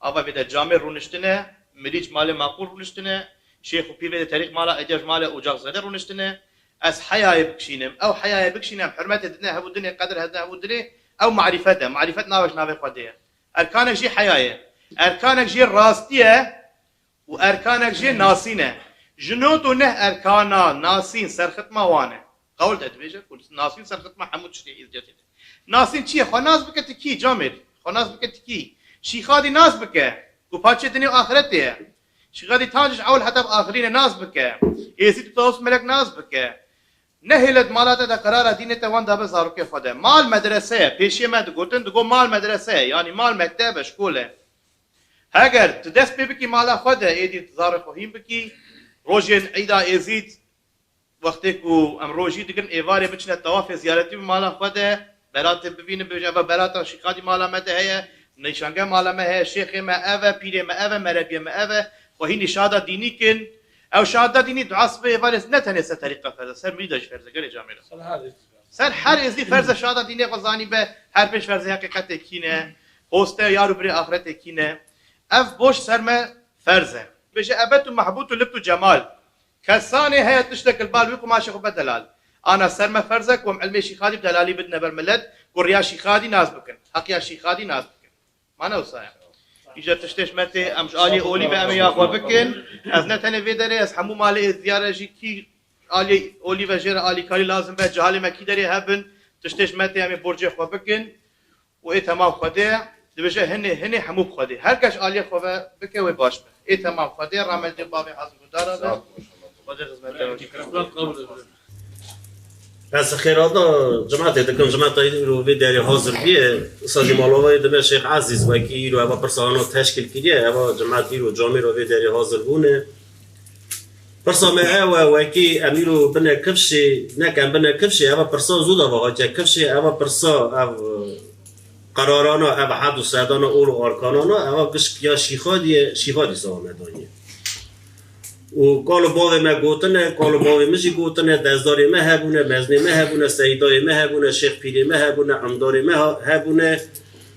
Ava vê de camêr rûniştine, mirî ji malê maqûl rûniştine, şêx û pîr vê de terîq mala Êdî ya ji malê ocax zêde rûniştine. Ez heyayê bikişînim. Ew heyayê bikişîne, em hurmetê didine hevû dinê, qedir hedine hevû dinê, ew marîfet e. Marîfet navê ji navê Xwedê ye. Erkanek jî heya ye. Erkanek jî rastî ye û erkanek jî nasîn e. Ji not û neh erkana nasîn serxitma wan e. Qewl de dibêje ku nasîn serxitma hemû tiştê êzdiyatê de. Nasîn çi ye? Xwe nas bike ti kî, camêr. Xwe nas bike ti kî. Şîxadî nas bike ku paçê dinê û axretê ye. Şîxadî ta ji ewil heta bi axirînê nas bike. Êzîd û Tawus Melek nas bike. Nehêle di mala te de qerara dînê te wan dabe zarokê xwe de. Mal medrese ye. Pêşiyê me digotin, digo mal medrese ye. Yanî mal mekteb e, şkol e. Heger tu dest pê bikî mala xwe de, êdî zarê xwe hîn bikî, rojên Îda Êzîd, wextê ku em rojî digirin, êvarê biçine tewafê ziyaretî bi mala xwe de, beratê bibînin, bêje, eva berata Şîxadî mala me de heye, nîşangeh mala me heye, şêxê me ev e, pîrê me ev e, merebiyê me ev e, xwe hînî şada dînî kin. Ew şada dînî dua sibê êvarê ne tenê ser terîqa ferz e, ser mirîda jî ferz e, gelê camêra. Ser her êzdî ferz e şada dînê xwe zanî be, her pênc ferzê heqîqetê kî ne, poste, yar û birê axretê kî ne. Ev boş ser me ferz e. Bêje ebet û mehbût û libt û cemal. Kesanê heye tiştek li bal wî qumaşê xwe be delal. Ana ser me ferz e ku em ilmê Şîxadî bi delalî bidine ber milet, ku riya Şîxadî nas bikin, heqiya Şîxadî nas bikin. Mane wisa ye. Îca tiştê ji me tê, em ji aliyê olî ve em ê ya xwe bikin. Ez ne tenê vê derê, ez hemû malê êzdiyare jî kî aliyê olî ve jê re alîkarî lazim be, cihalê me kî derê hebin, tiştê ji me tê, em ê borcê xwe bikin. û ê temam Xwedê ye, dibêje hinê, hinê hemû bi Xwedê. Her kes aliyê xwe ve bike wê baş be. Ê temam Xwedê ye, rahmetê bavê Hazim Gudara be. Xwedê xizmete we bike. Ez xêrada cimetê dikim, cimeta îro vê derê hazir bûye. Wisa jî malovayê dime Şêx Ezîz wekî îro eva pirsa hano teşkil kiriye, eva cimet îro camêra vê derê hazir bûne. Pirsa me ew e, wekî em îro bine kifşê, ne ke em bine kifşê, eva pirsa zû de ve hatiye kifşê, eva pirsa ev, e, qerarana, ev hed û sedana ol û arkanana, eva gişk ya Şîxadî ye, Şîxadî sava me daniye. Û kal û bavê me gotine, kal û bavê min jî gotine, dezdarê me hebûne, meznê me hebûne, seydayê me hebûne, şêx pîrê me hebûne, emdarê me ha-, hebûne.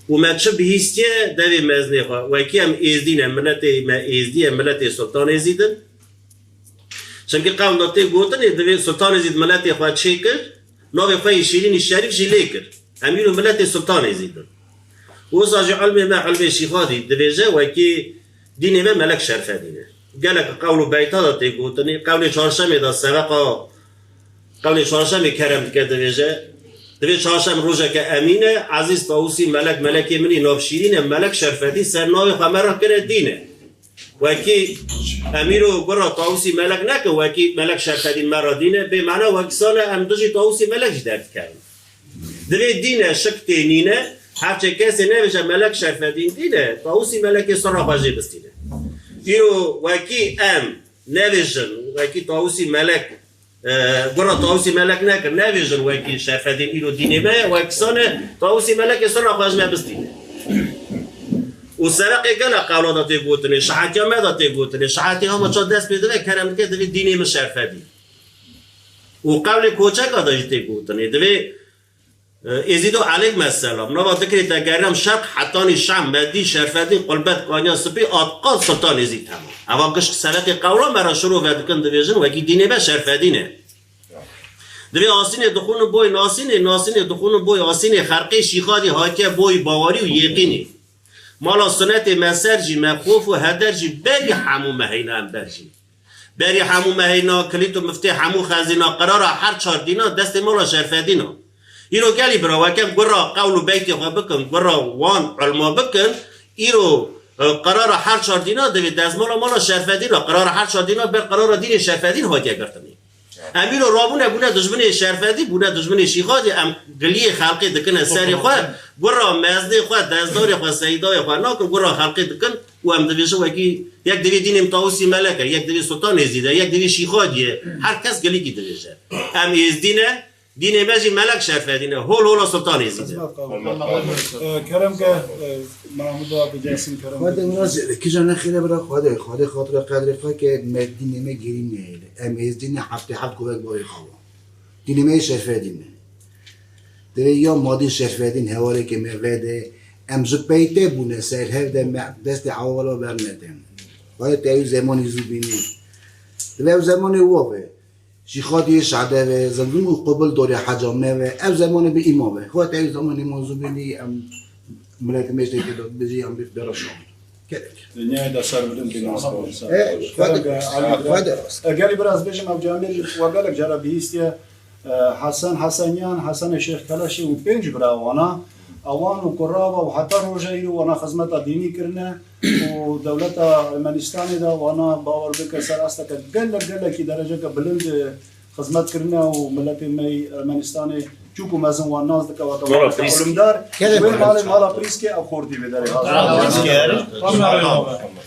Û me çi bihîstiye devê meznê xwe. Wekî em êzdî ne, miletê me êzdî ye, miletê Sultan Êzîd in. Çimkî qewla tê gotinê, divê Sultan Êzîd miletê xwe çêkir, navê xwe yê şîrînî şerîf jî lê kir. Em îro miletê Sultan Êzîd in. Wisa jî ilmê me, ilmê Şîxadî dibêje, wekî dînê me Melek Şerfedîn e. Gelek qewl û beyta de tê gotinê, qewlê çarşemê de sebeqa qewlê çarşemê kerem dike, dibêje, divê çarşem rojeke emîn e, Ezîz Tawusî Melek, melekê min î nav şîrîn e, Melek Şerfedîn ser navê xwe me re kire dîn e. Wekî em îro gura Tawusî Melek nekin, wekî Melek Şerfedîn me re dîne, bê mena wekî sane em dijî Tawusî Melek jî derdikevin. Divê dîne şik tê nîne, her çê kesê nebêje Melek Şerfedîn dîne, Tawusî Melekê sira xwe jê bistîne. Îro wekî em nebêjin, wekî Tawusî Melek, e, gura Tawusî Melek nekin, nebêjin wekî Şerfedîn îro dînê me ye, wekî sane Tawusî Melekê sira xwe ji me bistîne. Û sereqê gelek qewla de tê gotinê, şehetiya me de tê gotinê, şehetiya hema ça dest pê dibe, kerem dike divê dînê min Şerfedîn. Û qewlê koçeka de jî tê gotinê. Divê, e, Êzîdo eleyhime selam. Nava dikirê te gerem şerq hetanî şam, Medî, Şerfedîn, Qulbet, Kanya Spî, Atqan, Sultan Êzîd hema. Eva gişk sereqê qewla me re şirove dikin, dibêjin wekî dînê me Şerfedîn e. Divê Asînê dixûnin boy Nasînê, Nasînê dixûnin boy Asînê, xerqê Şîxadî hatiye boy bawerî û yêqînî. Mala sunetê me ser jî, me xof û heder jî berî hemû me heyna em ber jî. Berî hemû me heyna, kilît û miftê hemû xezîna, qirara her çar dîna destê mala Şerfedîn a. Îro gelî bira, weke em gura qewl û beytê xwe bikin, gura wan ilma bikin, îro, e, qirara her çar dîna divê destmala mala Şerfedîn a, qirara her çar dîna ber qirara dînê Şerfedîn hatiye girtinê. Em îro rabûne bûne dijminê Şerfedî, bûne dijminê Şîxadî, em giliyê xelkê dikine serê xwe, gura meznê xwe, dezdarê xwe, seydayê xwe nakin, gura xelkê dikin û em dibêjin wekî yek divê dînê Tawusî Melek e, yek divê Sultan Êzîd e, yek divê Şîxadî ye. Her kes gilîkî dibêje. Em Êzdî ne, dînê me jî Melek Şerfedîn e. Hol hola Sultan Êzîd e. Xizmet qavû. Ee, Kerem ke, e, Mahmud abi gelsin, Kerem Xwedê ke. Naz, kija nexêre bira Xwedê, Xwedê xatira qedrê xwe ke me dînê me gerî nehêle. Em Êzdî ne heftê heft govek bavê xawa. Dînê me Şerfedîn e. Divê ya madî Şerfedîn hevalê ke me vede, em ji peyte bûne ser hev de me destê hewala bernedin. Xwedê te ew zemanî zû bînî. Divê ew zemanê wa be. Şîxadiyê şade ve, Zemzûm û Qobil dorê heca me ve, ev zemanê bi îma ve. Xwedê te ew zemanê ma zû bînî, em miletê me jî têkê de bijî, em bê bera şan. Gerek. Dinyayê de ser bidin ki nasıl olsa. E, Xwedê, Xwedê rast. E, gelî biraz bêjim, ev camêr we gelek cara bihîstiye. E, Hesen Hesenyan, Hesenê Şêx Keleşê û pênc bira wana, ewan û kurava û heta roja îro wana xizmeta dînî kirine û dewleta Ermenistanê de wana bawer bike ser asteke gelek, gelekî dereceke bilind, e, xizmet kirine û miletê me yî Ermenistanê çûk û mezin wan nas dike weke Valla weke prîsk. Olimdar. Gelek Wê malê prîsk. Mala Prîskê ev xortî vê derê hazir.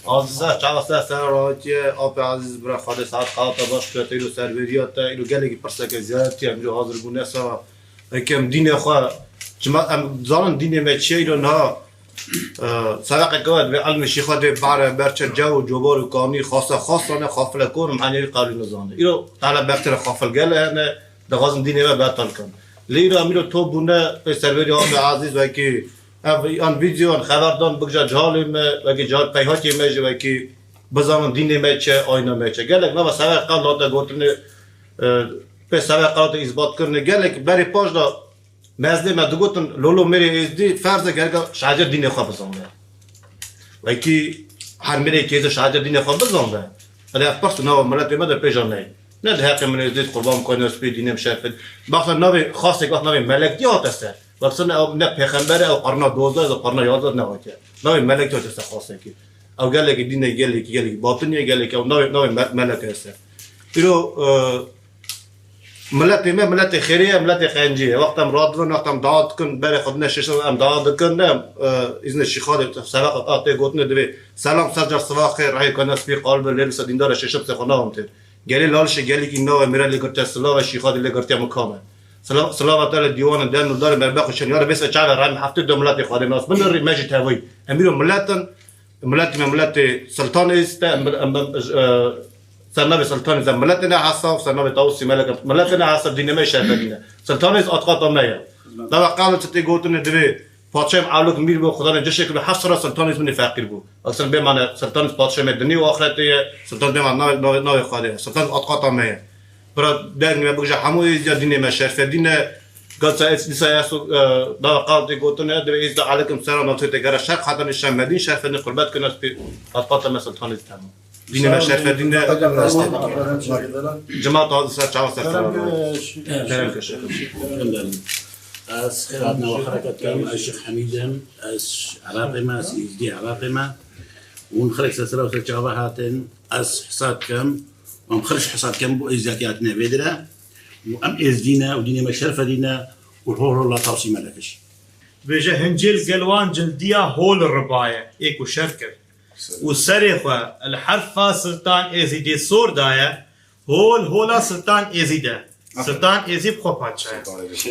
Aziz, çawa ser ser rahatiye, apê Aziz bira, Xwedê saet qewata baş kete, îro serveriya te, îro gelekî pirseke ziyaretiye, em îro hazir bûne sera. Ekem dînê xwe, çima em zanin dînê me çi ye, îro niha, e, seveqeke we divê elmê şîxa dê bare, berçe cew û cobar û kanî, xasa xasa ne, xafile kon û mehanî qewlî nizane. Îro tala bertire xafil gele hene, dixwazin dînê me betal kin. Lê îro em îro top bûne, pê serverî Aziz, Aziz wekî ev an vîdeo, an xeber dan, bigja cihalê me, wekî cihal peyhatê me jî wekî bizanin dînê me çi, ayna me çi. Gelek nava sever qal hate gotinê, e, pê sever qal hate îsbat kirinê. Gelek berê paş da mezdê me digotin, lolo mêrê êzdî ferz e gereka şahece dînê xwe bizane. Wekî her mêrê kêzê şahece dînê xwe bizane. Ede ev pirs nava miletê me de pêja neyê. Ne di heqê min êzdî qurban koyna spî dînê min şerfin. Baxsa navê xasek, bax navê melek diye hate ser. Baksana ew ne pêxember e, ew qarna dozdeh, ew qarna yazdeh ne hatiye. Navê melek hatiye ser xasekî. Ew gelekî dîne, gelekî, gelekî batiniye, gelekî ew navê, navê me-, melek hese. Îro, e, miletê me, miletê xêrê ye, miletê qencî ye. Wexta em radivin, wexta em dua dikin, berê xwe dine şêşe em dua dikin, ne, e, îzne şîxadê, seveqa tê gotine divê. Selam, sercar siva xêr, rehê kane spî qalbe, lê lise dîndar e, şêşe bi xwe navim tê. Gelê Lalişê gelîkî nava mêra lê girtiya silava şîxadê lê girtiya min kam e. Sila-, silava te li dîwanê den û darê merbeq û şeniyarê bêse çavê rem heftê du miletê Xwedê nas bin rî me jî tevî. Em îro milet in, miletê me miletê Siltan Êzîd e, em, em, em, e, ser navê Siltan Êzîd em miletê ne hesa, ser navê Tawusî Melek em miletê ne hesa, dînê me şerfedîn e. Siltan Êzîd atqata me ye. Dava qal çi tê gotinê divê Padşahê Ewlok mîr bû, xudanê cişê kir, heft sera Siltanê min feqîr bû. Aslında bê mane Siltanê padşahê me dinî û axretê ye. Siltan bê mane navê, navê, navê Xwedê ye. Siltan atqata me ye. Bira dengê me bigije hemû êzdiya dînê me şerfedîn e. Gatsa es, dîsa es, e, dava qal tê gotine, divê êzdiya alekim sera nasê te gere şerq hatan şemedîn şerfedîn qurbet kine spî atqata me Siltanê temam. Dînê me şerfedîn e. Cemaat hazir ser çawa ser sera. Kerem ke şerf. Ez xêr hatina we xereket kirim, ez Şêx Hemîd im, ez Iraqê me, ez Êzdî Iraqê me. Hûn xelk ser sera û ser çava hatin, ez hisa dikim, em xelk hisa dikim bo êzdiyatî hatine vê dire. Û em êzdî ne û dînê me şerfedî ne û hol hol la Tawsî Melek jî. Bêje hincêl gel wan cildiya hol ribaye, ê ku şer kir. Û serê xwe li herfa Siltan Êzîdê sor daye, hol hola Siltan Êzîd e. Siltan Êzîd bi xwe padşa ye.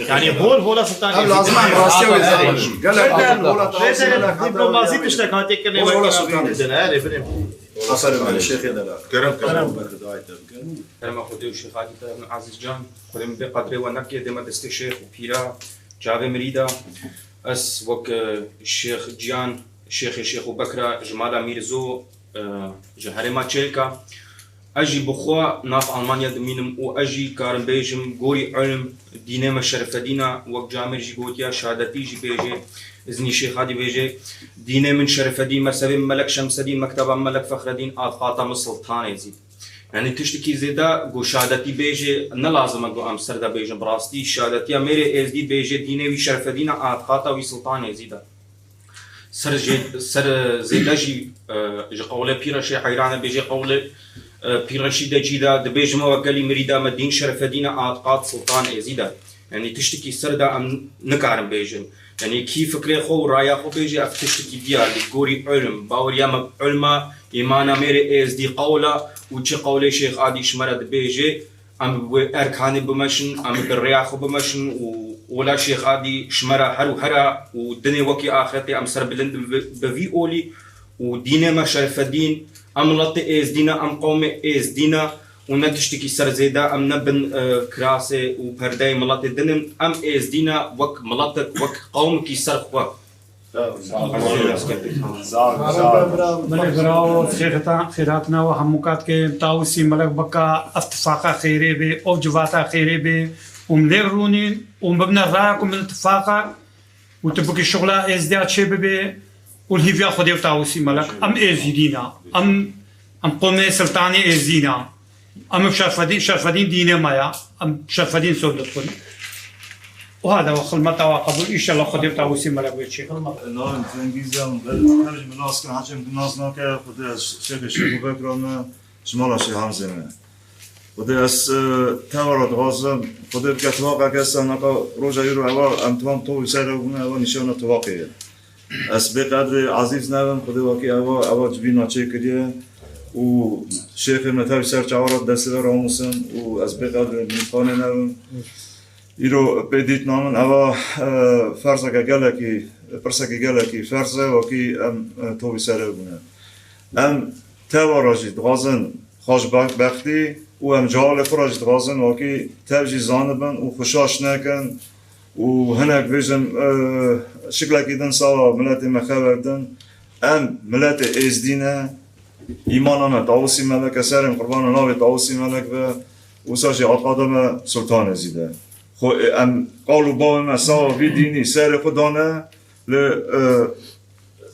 Yanî hol hola Siltan Êzîd e. Ev lazim e, em rastiya wê zanin. Gelek Rêze, hola Tawsî Melek heta diplomazî tiştek hatiye kirinê wekî Siltan Êzîd e. Erê, binê. Aferin, Şêxê Delal. Kerem, kerem. Kerem. Kerema Xwedê û Şêx Adî te, Ezîz Can. Xwedê min bê qedrê we neke, dê me destê şêx û pîra, çavê mirîda. Ez wek, e, Şêx Ciyan, Şêxê Şêx û Bekra, ji mala Mîrzo, e, ji herêma Çêlka. Ez jî bi xwe nav Almanya dimînim û ez jî karim bêjim, gorî ilm, dînê me şerfedîn e, wek camêr jî gotiya, şadetî jî bêjê, iznî Şêx Adî bêjê, dînê min şerfedîn, mezhebê min Melek Şemsedîn, mekteba min Melek Fexredîn, atiqata min Siltan Êzîd. Yanî tiştekî zêde ku şadetî bêjê, ne lazim e ku em ser de bêjin. Bi rastî şadetiya mêrê êzdî bêjê, dînê wî şerfedîn e, atiqata wî Siltan Êzîd e. Ser jê, ser zêde jî, e, ji qewlê Pîreşê heyran e, bêjê qewlê, e, Pîreşî de cî de, dibêjime we gelî mirîda me dîn şerfedîn e, atiqat Siltan Êzîd e. Yanî tiştekî ser de em nikarin bêjin. Yanî kî fikrê xwe û raya xwe bêje, ev tiştekî diyar, li gorî ilm, baweriya me bi ilm e, îmana mêrê êzdî qewl e û çi qewlê Şêx Adî ji me re dibêje, em bi wê erkanê bimeşin, em bi rêya xwe bimeşin û ola Şêx Adî ji me re her û her e û dinê wekî axretê em serbilind bi, bi vî olî û dînê me şerfedîn, em miletê êzdî ne, em qewmê êzdî ne û ne tiştekî ser zêde, em ne bin, e, kirasê û perdeyê miletê din in, em êzdî ne wek miletek, wek qewmekî ser xwe. Belê bravo, xêratan, xêratina we hemû kat ke Tawusî Melek bika, ev tifaqa xêrê bê, ev civata xêrê bê û em lê rûnîn û bibine raya ku min tifaqa û tu bikî şixula êzdiya çê bibê û li hîviya Xwedê û Tawusî Melek. Em êzîdî ne. Em, em qomê Siltanê êzî ne. Em bi şerfedîn, şerfedîn dînê me ya. Em şerfedîn sor dixwin. Û hada we xilmeta we qebûl. Înşallah Xwedê û Tawusî Melek wê çê. Navê min Cengîz e, min ber, her jî min nas kin, heçê min nas nake, Xwedê ez Şêxê Şêx û Bekra me, ji mala Şêx Hemzê me. Xwedê ez, e, tev re dixwazim, Xwedê bike tifaqeke ez naka roja îro eva em tevan tovî ser ew bûne, eva nîşana tifaqê ye. Ez bê qedrê ezîz nebim, Xwedê wekî eva, eva civîna çêkiriye û şêxê me tevî ser çawa re destê ve ramusin û ez bê qedrê mîtxanê nebim. Îro pê dîtina min eva, e, ferzeke gelekî, pirsekî gelekî ferz e, wekî em, e, tovî ser ew bûne. Em teva re jî dixwazin xweşbextî û em cehalê xwe re jî dixwazin wekî tev jî zanibin û xwe şaş nekin û hinek bêjin, e, şiklekî din sala miletê me xeber din. Em miletê êzdî ne, îmana me Tawusî Melek e, serê em qurbana navê Tawusî Melek be, wisa jî atiqada me Sultan Êzîd e. Xwe, e, em qal û bavê me sawa vî dînî serê xwe dane, li, e,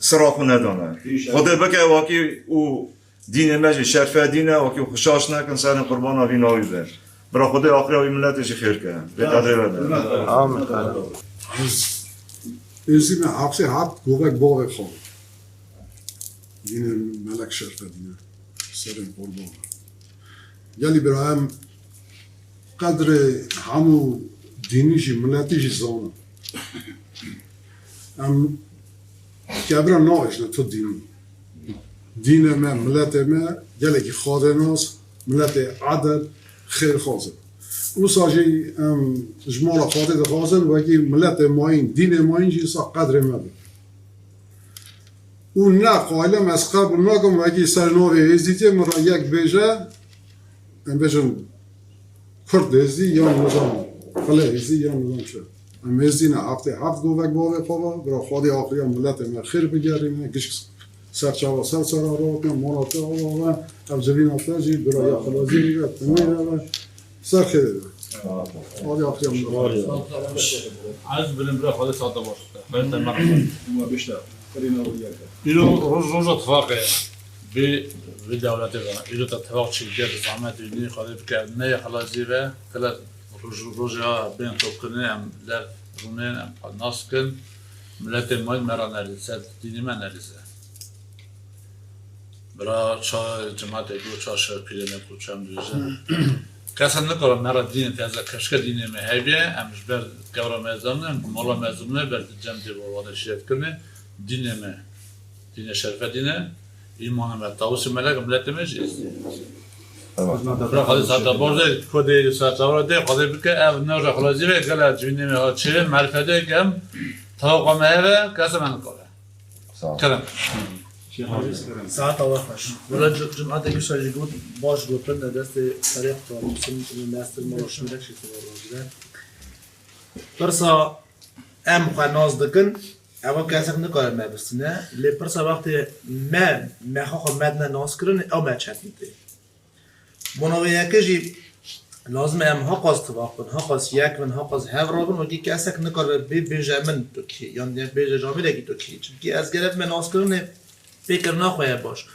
sira xwe nedane. Xwedê bike wakî û dînê me jî şerfedîn e, wakî xwe şaş nekin, serê qurbana vî navî be. Bira Xwedê axiriya wî miletê jî xêr ke. Vê qedrê ve de. Amin. Ez êzî me heftê heft govek bavê xwe. Dînê Melek şerfedîn e. Serê qurban. Gelî bira em qedrê hemû dînî jî, miletî jî zanin. Em kevra naêşne tu dînî. Dînê me, miletê me gelekî xadênas, miletê edeb, xêrxwaz in. Wisa jî em ji mala Xwedê dixwazin, wekî miletê mayîn, dînê mayîn jî wisa qedrê me bikin. Û ne qaîl im, ez qebûl nakim, wekî ser navê Êzîdiyê min re yek bêje, em bêjin Kurd Êzî yan nizam, Xile Êzî yan nizam çi. Em Êzî ne, heftê heft govek bavê xwe ve, bira Xwedê axiriya miletê me xêr bigerîne, gişk serçava ser sera rakine, mala te ava ve, ev civîna te jî, bira ya xilazî ve, temî ve, Ser xêrê be. Hadi axşam. Ez bilim bira xwedê sata baş. Ben de merhaba. Ama işte, kırına uyuyor. Îro roj, roja tifaqê bê vê dewletê de. Îro te tifaq çêkiriye, bi zehmet ê nî xwedê bike, ne ye xelazî ve, tele roj, roja bên topkirinê em lev rûnên, em xwe nas kin. Miletê me, me re nelîze, dînê me nelîze. Bira ça cematek û ça şerpîrê me ku çem dibêjin. Kesa nikare me re dînê teze keşke dînê me hebîye, em ji ber gewra me zane, em mala me zane, ber di cem dê û wana şîret kirine, dînê me, dînê şerfe dîne, îmanê me, tawusê melek, miletê me jî êzdiye. Bira xwedê saeta baş de, kodê saeta çawa de, xwedê bike, ev ne re xwelezî ve, gele civînê me ha çê, merfedê ke em, tawaqa me heve, kesa me nikare. Sağ ol. Kerem. Saet awa xweş. Wela cu-, cumatek wisa jî got, baş gotin de destê serê qutarnûsîn û mestir me û şûrek jî xwe rojde. Pirsa em xwe nas dikin, ewa kesek nikare me bistine. Lê pirsa wextê me, me xwe xwe medine nas kirin, ew me çetin tê. Bona vê yekê jî lazim e em haqas tivaq bin, haqas yek bin, haqas hev rabin, wekî kesek nikaribe bê bêje min tu kî, yan yek bêje camêrekî tu kî. Çimkî ez gerek me naskirinê pêkirina xwe ye baş.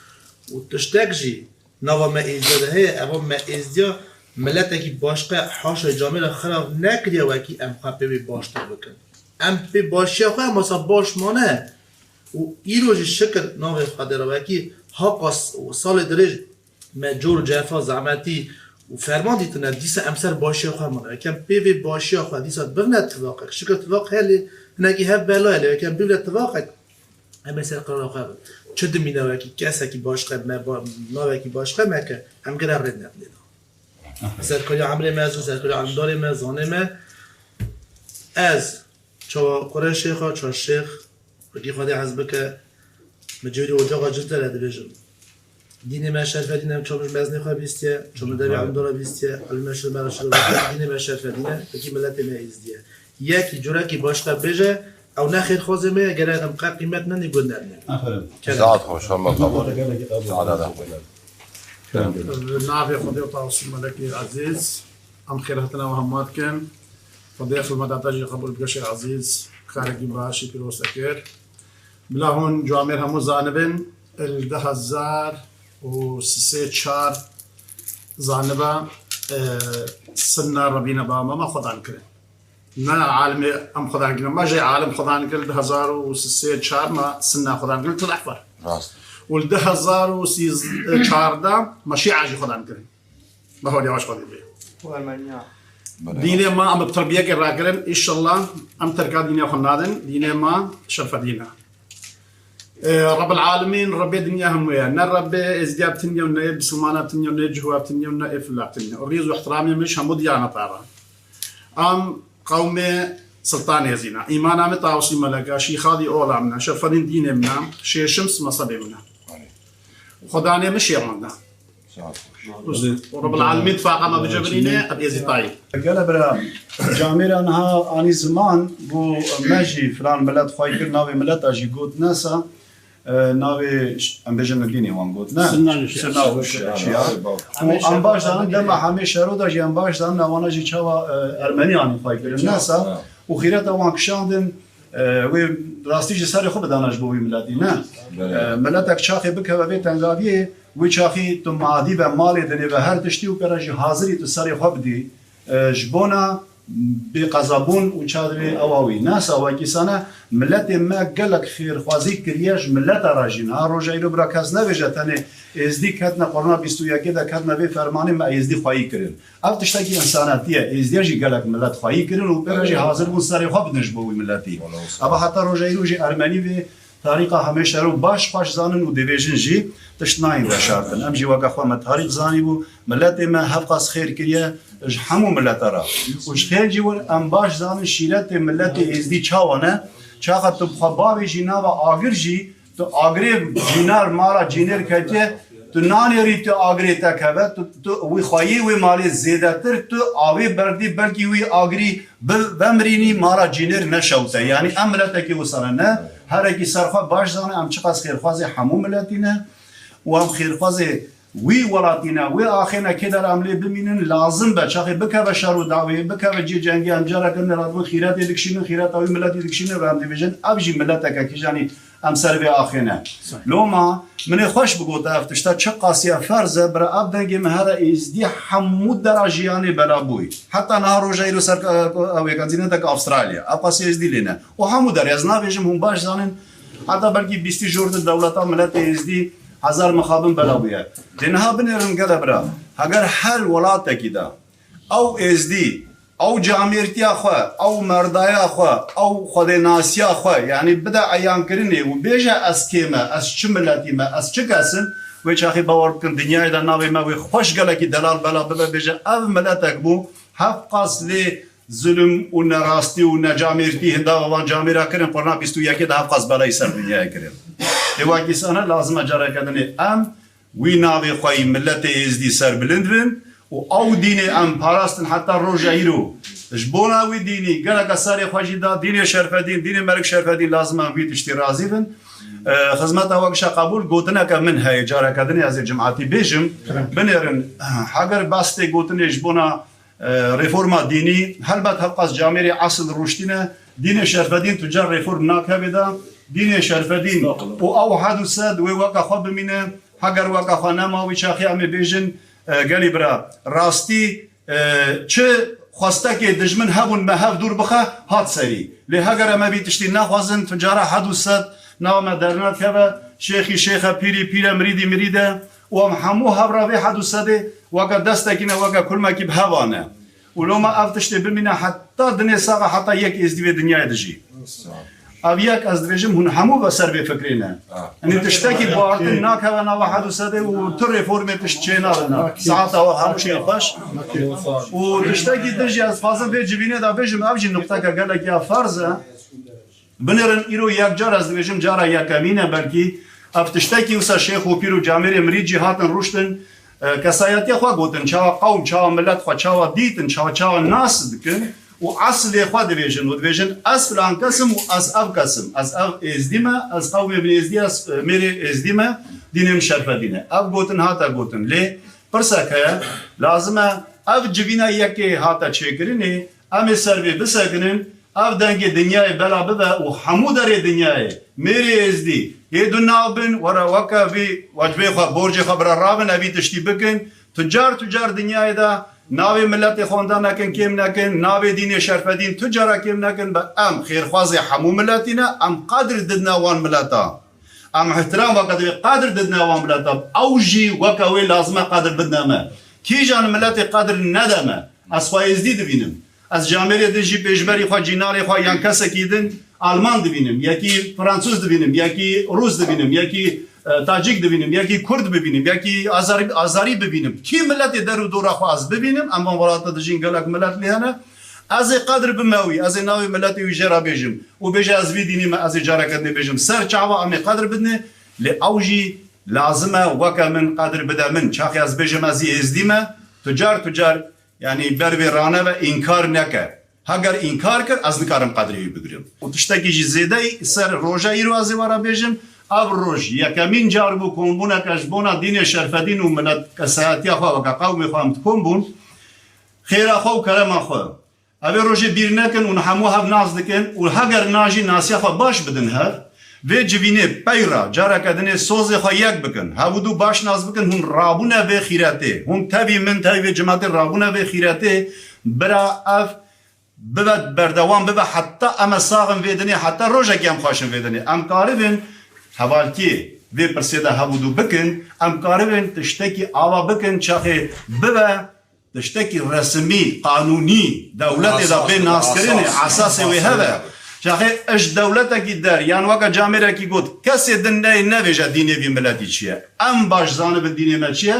Û tiştek jî nava me êzdiya de heye, eva me êzdiya miletekî başqe haşa camêra xirav nekiriye wekî em xwe pê wê baştir bikin. Em pê başiya xwe em wisa baş mane. Û îro jî şikir navê Xwedê re wekî haqas û salê dirêj me cor û cefa, zehmetî û ferman dîtine, dîsa em ser başiya xwe mane. Weke em pê vê başiya xwe dîsa bivne tivaqek. Şikir tivaq heye lê hinekî hev bela ye, lê weke em bivne tivaqek, em ê ser qirara xwe bin. Çi dimîne wekî kesekî başqe me ba-, navekî başqe me ke, em gere rê nedinê da. Serkariya emrê me ez, serkariya emdarê me, zanê me, ez, çawa Qurê Şêxa, ça Şêx, wekî Xwedê hez bike, min cêwî ocaxa cil te re dibêjim. Dînê me şerfe dîn e, çawa min ji mezinê xwe bîstiye, çawa min devê emdara bîstiye, elî me şir me re şir, dînê me şerfe dîn e, wekî miletê me êzdiye. Yekî curekî başqa bêje, ew ne xêrxwazê me ye, gere em qe qîmet nedin, gund nedin. Aferin. Kerem. Saet xweş, hema qebûl. Saet xweş. Kerem. Bi navê Xwedê û Tawusî Melekî Ezîz, em xêrhatina we hema dikin. Xwedê xizmeta te jî qebûl bike Şêx Ezîz, karekî baş jî pîroz te kir. Bila hûn camêr hemû zanibin, li du hezar û sê çar zanibe, e, sinna Rebîna ba me me xwedan kirin. Ne alimê em xwedan kirin, me jê alim xwedan kir, du hezar û sê çar me sinna xwedan kir, tu lehfer. Rast. Û li du hezar û sîzdeh çardeh me şîa jî xwedan kirin. Bahar yavaş xwedî bê. Û Ermeniya. Dînê me em bi terbiyekê rakirin, înşallah em terka dînê xwe nadin, dînê me şerfedîn e. Ee, Rebbil Alemîn, Rebbê dinya hemû ye. Ne Rebbê Êzdiya bi tinya, ne yê Bisilmana bi tinya, ne yê Cihwa bi tinya, ne yê Filla bi tinya. Rîz û ihtiramê min ji hemû diyaneta re. Em qewmê Siltanê Êzî ne. Îmana min Tawusî Melek e, Şîxadî ola min e, Şerfedîn dînê min e, Şêşims mezhebê min e. Xwedanê min Şêrwend e. Û Rebbil Alemîn tifaqa me bicebirîne, ev êzîtayî. Gele bira, camêra niha anî ziman, bû me jî filan milet xwey kir, navê mileta jî got nesa, e, navê ş-, em bêjin li dînê wan got, ne? Sinna û Şia. Sinna û Şia. Û em baş zanin, dema hemê şero de jî em baş zanin, wana jî çawa, e, Ermenî anî xwey kirin, nesa. Û xîreta wan kişandin, E, wê rastî ji serê xwe bidana ji bo wî miletî, ne? Belê. E, miletek çaxê bikeve vê tengaviyê, wê çaxî tu madî be, malê dinê be, her tiştî û pêre jî hazirî tu serê xwe bidî, e, ji bona bêqezabûn û çadivê ewa wî. Nesa wekî sane, miletê me gelek xêrxwazî kiriye ji mileta re jî. Niha roja îro bira kes nebêje tenê Êzdî ketine qurna bîst û yekê de ketine vê fermanê me Êzdî xweyî kirin. Ev tiştekî însanetî ye. Êzdiya jî gelek milet xweyî kirin û pê re jî hazir bûn serê xwe bidin ji bo wî miletî. Eva heta roja îro jî Ermenî vê tarîxa hemê şero baş xweş zanin û dibêjin jî tişt nayên veşartin. Em jî weke xwe me tarîx zanîbû, miletê me hevqas xêr kiriye ji hemû mileta re. Û ji xêr jî wir em baş zanin şîretê miletê Êzdî çawa ne, çaxa tu bi xwe bavêjî nava agir jî, tu agirê cînar, mala cînêr ketiye, tu nanêrî tu agirê te keve, tu, tu wî xweyî wê malê zêdetir, tu avê berdî, belkî wî agirî bi-, vemirînî mala cînêr neşewte. Yanî em miletekî wisa ne, ne, herekî serxwe baş zane, em çiqas xêrxwazê hemû miletî ne û em xêrxwazê wî welatî ne, wê axê ne, kê der em lê bimînin, lazim be, çaxê bikeve şer û dawê, bikeve cihê cengê, em carekê neradibûn xîretê dikişînin, xîreta wî miletî dikişînin, em dibêjin, ev jî mileteke kîjanî em ser vê axê ne. Loma, min ê xweş bigote ev tişta, çi qasiye ferz e, bira ev dengê min here êzdî hemû dera jiyanê bela bûyî. Heta niha roja îro ser, e, ew ê kontinenteke Avustralya. Ev qasiye êzdî lê ne. Û hemû derê, ez nabêjim, hûn baş zanin, heta belkî bîstî jor di dewleta miletê êzdî, Hezar mixabin bela bûye. Dê niha binêrin gele bira. Heger her welatekî de ew êzdî, ew camêrtiya xwe, ew merdaya xwe, ew xwedênasiya xwe, yanî bide eyankirinê û bêje ez kê me, ez çi miletî me, ez çi kes im, wê çaxê bawer bikin dinyayê de navê me wê xweş gelekî delal bela bibe, bêje ev miletek bû, hevqas lê zulm û nerastî û necamêrtî hinda wan camêra kirin, qurna bîst û yekê de hevqas belayî ser dinyayê kirin. Ê wekî sane lazim e careke dinê em wî navê xwe yî miletê êzdî serbilind bin û ew dînê em parastin heta roja îro. Ji bona wî dînî geleke serê xwe jî da dînê şerfedîn, dînê melik şerfedîn lazim e em wî tiştî razî bin. E, xizmeta we gişa qebûl gotineke min heye, careke dinê ez ê cimatî bêjim, binêrin, heger bas tê gotinê ji bona e, reforma dînî, helbet hevqas camêrê esil rûştî ne, dînê şerfedîn tu car reform nakeve da, dînê şerfedîn û ew hed û sed wê weke xwe bimîne, heger weke xwe nema, wî çaxê em ê bêjin, e, gelî bira, rastî, e, çi xwestekê dijmin hebûn me hev dûr bixe, hat serî. Lê heger em evî tiştî nexwazin, tu cara hed û sed nava me dernakeve, şêxî şêxe, pîrî pîre, mirîdî mirîde, û em hemû hevra vê hed û sedê weke destekî ne, weke kulmekî bi heva ne. Û loma ev tiştê bimîne heta dinê saxa, heta yek êzdî vê dinyayê dijî. Ev yek ez dibêjim, hûn hemû ve ser vê fikrê ne. Yanî tiştekî guhartin nakeve nava hed û sedê û tu reformê tişt çê nabin. Saeta we hemû şê xweş. Û tiştekî din jî ez dixwazim vê civînê de bêjim, ev jî nuqteke gelekî ya ferz e. Binêrin îro yek car ez dibêjim, cara yekemîn e belkî, ev tiştekî wisa şêx û pîr û camêrê mirîd jî hatin rûştin, e, kesayetiya xwe gotin, çawa qewm, çawa milet xwe, çawa dîtin, çawa, çawa nas dikin û eslê xwe dibêjin û dibêjin, ez filan kes im û ez ev kes im, ez ev êzdî me, ez qewmê min êzdî, ez, e, mêrê êzdî me, dînê min şerfedîn e. Ev gotin hate gotin. Lê pirsek heye, lazim e ev civîna yekê hate çêkirinê, em ê ser vê bisekinin, ev dengê dinyayê bela bibe û hemû derê dinyayê, mêrê êzdî, yê du nav bin, were weke vî wecibê xwe, borcê xwe bira rabin, evî tiştî bikin. Tu car, tu car dinyayê de navê miletê xwe wenda nekin, kêm nekin, navê dînê şerfedîn tu cara kêm nekin, be em xêrxwazê hemû miletî ne, em qedr didine wan mileta. Em ihtiram weke divê qedr didine wan mileta. Ew jî weke wê lazim e qedr bidine me. Kîjan miletê qedr nede me? Ez xwe êzdî dibînim. Ez camêrê din jî pêşberî xwe, cînarê xwe yan kesekî din Alman dibînim, yekî Fransûz dibînim, yekî Rûs dibînim, yekî, e, Tacîk dibînim, yekî Kurd bibînim, yekî Azerî, Azerî bibînim. Kî miletê der û dora xwe ez bibînim, em van welata dijîn gelek milet lê hene. Ez ê qedr bime wî, ez ê navê miletê wî jê re bêjim û bêje ez vî dînî me, ez ê careke dinê bêjim. Ser çava em ê qedr bidinê, lê ew jî lazim e weke min qedr bide min. Çaxê ez bêjim ez ê êzdî me, tu car tu car, yanî ber vê raneve, înkar neke. Heger înkar kir, ez nikarim qedrê wî bigirim. Û tiştekî jî zêde ser roja îro ez ê we re bêjim, ev roj yekemîn car bû kombûneke ji bona dînê şerfedîn û milet kesayetiya xwe weke qewmê xwe em dikom bûn. Xêra xwe û kerema xwe. Ev ê rojê bîr nekin û hemû hev nas dikin û heger na jî nasiya xwe baş bidin hev. Vê civînê pey re careke dinê sozê xwe yek bikin. Hev û du baş nas bikin, hûn rabûne vê xîretê. Hûn tevî min, tevî vê cimatê rabûne vê xîretê. Bira ev bibe berdewam bibe heta em e sax in vê dinê, heta rojekê em xweş in vê dinê. Em karibin hevaltiyê vê pirsê de hev û du bikin, em karibin tiştekî ava bikin, çaxê bibe tiştekî resmî, qanûnî, dewletê de bê naskirinê, esasê wê hebe. Çaxê ji dewletekî der, yan weke camêrekî got, kesê din neyê nevêje dînê vî miletî çi ye. Em baş zanibin dînê me çi ye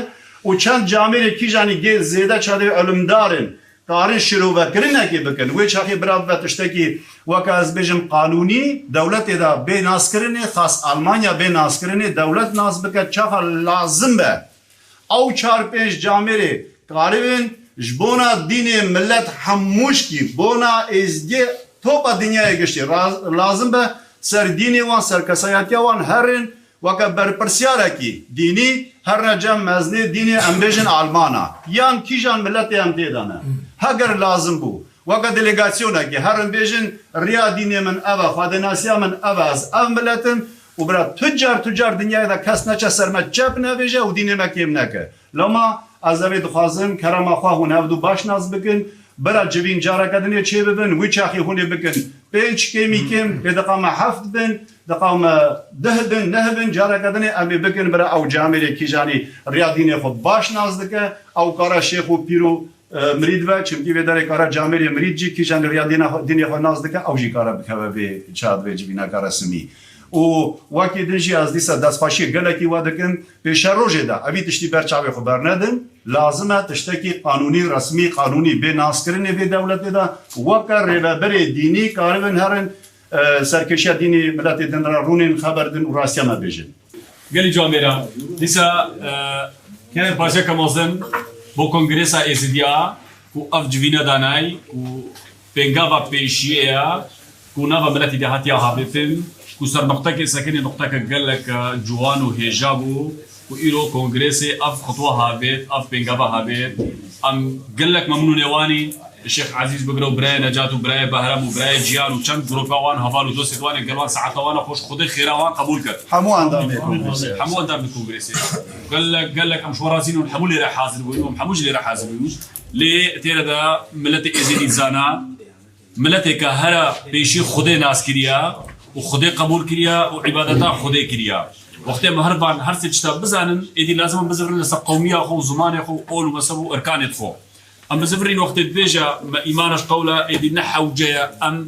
û çend camêrê kîjanî gê zêde çadê elimdar in, karin şirovekirinekê bikin. Wê çaxê bira bibe tiştekî, weke ez bêjim, qanûnî, dewletê de bê naskirinê, xas Almanya bê naskirinê, dewlet nas bike, çaxa lazim be. Ew çar pênc camêrê karibin ji bona dînê milet hemûşkî, bona êzdiyê topa dinyayê giştî ra-, lazim be ser dînê wan, ser kesayetiya wan herin, weke berpirsiyarekî dînî herine cem mezinê dînê, em bêjin Almana, yan kîjan miletê em tê de ne. Heger lazim bû, weke delegasyonekê herin bêjin, riya dînê min ev e, xwedênasiya min ev e, ez ev milet im û bira tu car tu car dinyayê de kes neçe ser me çep nebêje û dînê me kêm neke. Loma ez ev ê dixwazim, kerema xwe hûn hev du baş nas bikin, bira civîn careke dinê çê bibin, wî çaxî hûn ê bikin pênc kêmî kêm, pê diqa me heft bin, Diqa me dih bin, neh bin, careke dinê em ê bikin bira ew camêrê kîjanî riya dînê xwe baş nas dike, ew kara şêx û pîr û, e, mirîd be, çimkî vê derê kara camêrê mirîd jî kîjanî riya dîna xwe, dînê xwe nas dike, ew jî kare bikeve vê çad vê civîneke resmî. Û wekî din jî ez dîsa destxweşiyê gelekî we dikim, pêşerojê de evî tiştî ber çavê xwe bernedin, lazim e tiştekî qanûnî, resmî, qanûnî bê naskirinê vê dewletê de weke rêveberê dînî karibin herin, e, serkêşiya dînî miletê din re rûnên xeber din û rastiya me bêjin. Gelî camêra, dîsa, e, kerem parçeke mezin bo Kongresa Êzidiya ku ev civîne danay ku pêngava pêşiyê ye ku nava miletî de hatiya havêtin, ku ser noqtekê sekinê noqteke gelek, e, ciwan û hêja bû, ku îro Kongrêsê ev xutwa havêt, ev pêngava havêt. Em gelek memnûnê wanî. Şêx Ezîz bigire û birayê Necat û birayê Behram û birayê Ciyan û çend gropa wan, heval û dostê wan ê gel wan saeta wan e xweş, Xwedê xêra wan qebûl ket. Hemû endamê Kongrêsê. Hemû endamê Kongrêsê. Gelek, gelek em ji we razî ne, hûn hemû lê re hazir bûn, em hemû jî lê re hazir bûn. Lê tê re de miletê Êzidî zana, miletêka hera pêşî Xwedê nas kiriya û Xwedê qebûl kiriya û îbadeta Xwedê kiriya. Wextê em her van, her sê tişta bizanin, êdî lazim e bizivirin li ser qewmiya xwe û zimanê xwe û ol û mezheb û erkanê xwe. Em bizivirîn wextê dibêje me îmana ji qewla êdî ne hewce ye em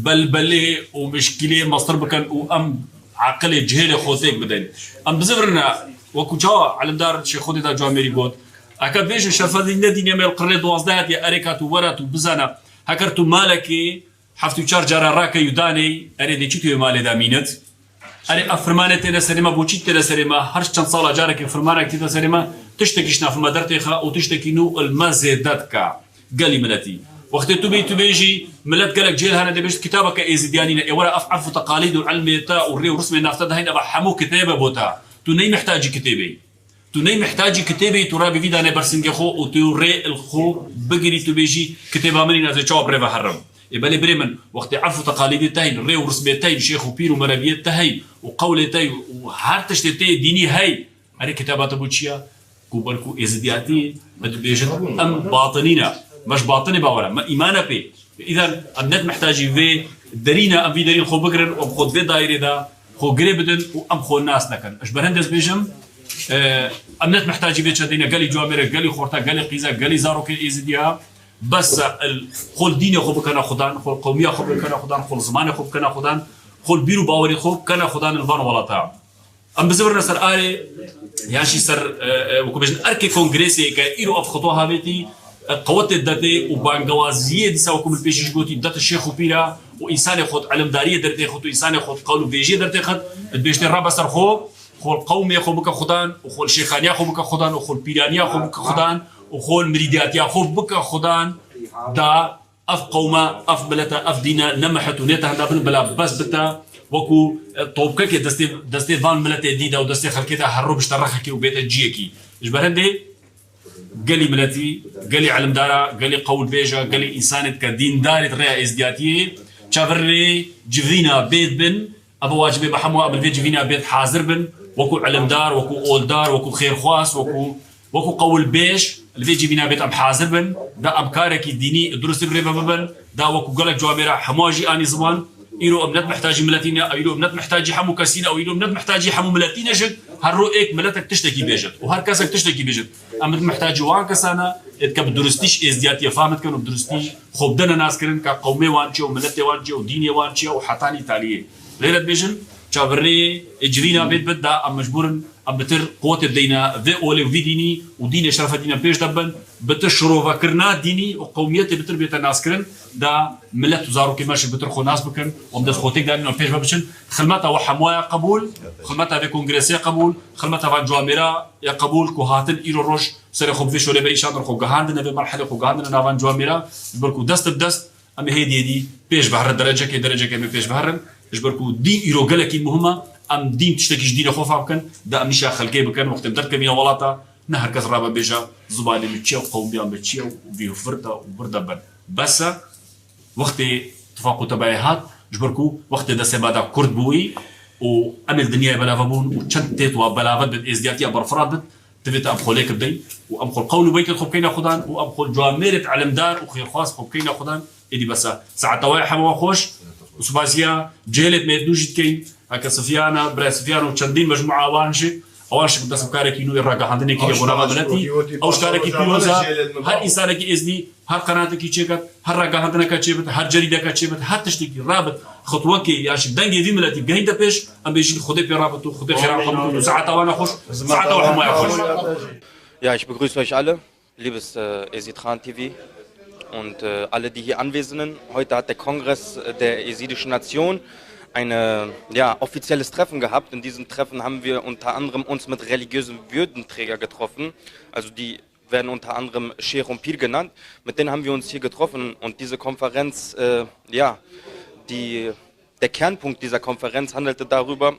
belbelê û mişkilê mestir bikin û em aqilê cihêlê xwe têk bidin. Em bizivirine wekû çawa Elimdar Şêxodê da Camêrî got, eke bêje şerfedî ne dînê me li qirnê duwazdeh hatiye, erê ka tu were tu bizane, heker tu malekê heft û çar cara rakey û daney, erê dê çi tu yê malê de mînit? Erê, ev firmanê têne serê me, bo çî têne serê me? Her çend sala carekê firmanek têne serê me, tiştekî ji nafê me dertêxe û tiştekî nû li me zêde dike. Gelî miletî. Wextê tu bêyî, tu bêjî, milet gelek cêl hene dê bêjit, kitabeke êzidyanî ne. Ê were ev erf û teqalîd û ilmê te û rê û rismê nafte de heyne, eva hemû kitêbe bo te. Tu ney mihtacî kitêbê yî. Tu ney mihtacî kitêbê yî, tu rabî vî danê bersingê xwe û tu rê li xwe bigirî, tu bêjî, kitêba min îna ez ê çawa bi rê ve herim? Ê belê birê min, wextê erf û teqalîdê te heyî, rê û rismê te heyî, şêx û pîr û mereviyê te heyî û qewlê te heyî û her tiştê tê dînî heyî, erê kitêba te bo çi ye? Ku belkû êzidiyatî, me dibêjin, em batinî ne. Me ji batinê bawer e, me îman e pê. Îden em net mihtacî vê derî ne, em vî derîn xwe bigirin û em xwe di vê daîrê de xwe girê bidin û em xwe nas nekin. Ji ber hindê ez bêjim, e, em net mihtacî vê çendî ne, gelî camêrek, gelî xortek, gelî qîzek, gelî zarokê êzidiya, bes e, xwe li dînê xwe bikene xudan, xwe li qewmiya xwe bikene xudan, xwe li zimanê xwe bikene xudan, xwe li bîr û bawerê xwe bikene xudan li van welata. Em bizivirine ser arê, yan jî ser, e, e, wekû bêjin, erkê kongrêsê ke îro ev xutwa havêtî, e, qewetê detê û bangewaziyê dîsa wekû min pêşî jî gotî, dete şêx û pîra û însanê xwe di elimdariyê dertê xwe û însanê xwe di qewl û vêjiyê dertê xwe, dibêjtê rabe ser xwe, xwe li qewmê xwe bike xudan û xwe li şêxaniya xwe bike xudan û xwe li pîraniya xwe bike xudan û xwe li mirîdiyatiya xwe bike xudan da ev qewme, ev milete, ev dîne nemihit û nêtehenda bin, bila bes bite, wekû, e, topkekê destê, destê van miletê dî de û destê xelkê de herro bişte rexekê û bête ciyekî. Ji ber hindê gelî miletî, gelî elimdara, gelî qewlbêja, gelî însanê dike dîndarê di rêya êzdiyatiyê, çavirê civîna bêd bin, Ev wacibê me hemû em li vê civîna bêt hazir bin, wekû ilimdar, wekû oldar, wekû xêrxwaz, wekû, wekû qewilbêj, li vê civîna bêt em hazir bin, da em karekî dînî durustî bi rê ve bibin, da wekû gelek camêra hema jî anî ziman, îro em net mihtacî miletî ne, îro em net mihtacî hemû kesî ne, îro em net mihtacî hemû miletî ne jî, her ro êk miletek tiştekî bêjit. Û her kesek tiştekî bêjit. Em bi mihtacî wan kesan e, êdike bi durustî ji êzdiyatiyê fam dikin û bi durustî xwe bidine naskirin ka qewmê wan çi ye û miletê wan çi ye û dînê wan çi ye û hetanî taliyê. Lêre dibêjin, çavirê ê civîna bêt bit da em mecbûr in, em bitir quwetê bideyne vê olê û vî dînî û dînê şerefê dîne pêş de bin, bitir şirovekirina dînî û qewmiyetê bitir bête naskirin, da milet û zarokê me jî bitir xwe nas bikin û em dest xwe têk danîn û pêş ve biçin. Xilmeta we hemûya qebûl, xilmeta vê kongresê qebûl, xilmeta van camêra ya qebûl ku hatin îro roj serê xwe bi vê şolê ve îşandin xwe gihandine vê merhelê xwe gihandine navan camêra, ji ber ku dest bi dest em ê hêdî hêdî pêş ve herin, derecekê derecekê em ê pêş ve herin. Ji ber ku dîn îro gelekî muhim e, em dîn tiştekî ji dînê xwe fam bikin, da em nîşa xelkê bikin, wextê em derkevîne welata, ne her kes rabe bêje zimanê min çi ye û qewmiya min çi ye û vî vir de û vir de bin. Bes e, wextê tifaq û tebayê hat, ji ber ku wextê destê me de kurt bûyî û em ê li dinyayê belave bûn û çend têt wa belavet bit, êzdiyatiya berfirat bit, divêt em xwe lêk bideyn û em xwe li qewl û beytê xwe bikeyne xudan û em xwe li camêrê di elimdar û xêrxwaz xwe bikeyne xudan. Êdî bes e. Saeta we hemû xweş û spasiya cihêlêt me yê nû jî dikeyn. Heke Sifyana, Birayê Sifyan û çendîn mecmûa wan jî, ewan jî dest bi karekî nû yê ragihandinê kiriye bo nava miletî. Ew ji karekî pîroz e, her însanekî êzdî, her qenatekî çêket, her ragihandineke çêbit, her cerîdeke çêbit, her tiştekî rabit, xutwekê ya jî dengê vî miletî gehînde pêş, em bêjîn Xwedê pê rabit û Xwedê xêran xwe bikûn û saeta wan e xweş, saeta wan hemaya xweş. Ja, ich begrüße euch alle. Liebes, äh, Esid Khan T V und, äh, alle, die hier Anwesenden. Heute hat der Kongress der Esidischen Nation eine, ja, offizielles Treffen gehabt. In diesem Treffen haben wir unter anderem uns mit religiösen Würdenträger getroffen. Also die werden unter anderem Sheikh und Pir genannt. Mit denen haben wir uns hier getroffen und diese Konferenz, äh, ja, die Der Kernpunkt dieser Konferenz handelte darüber,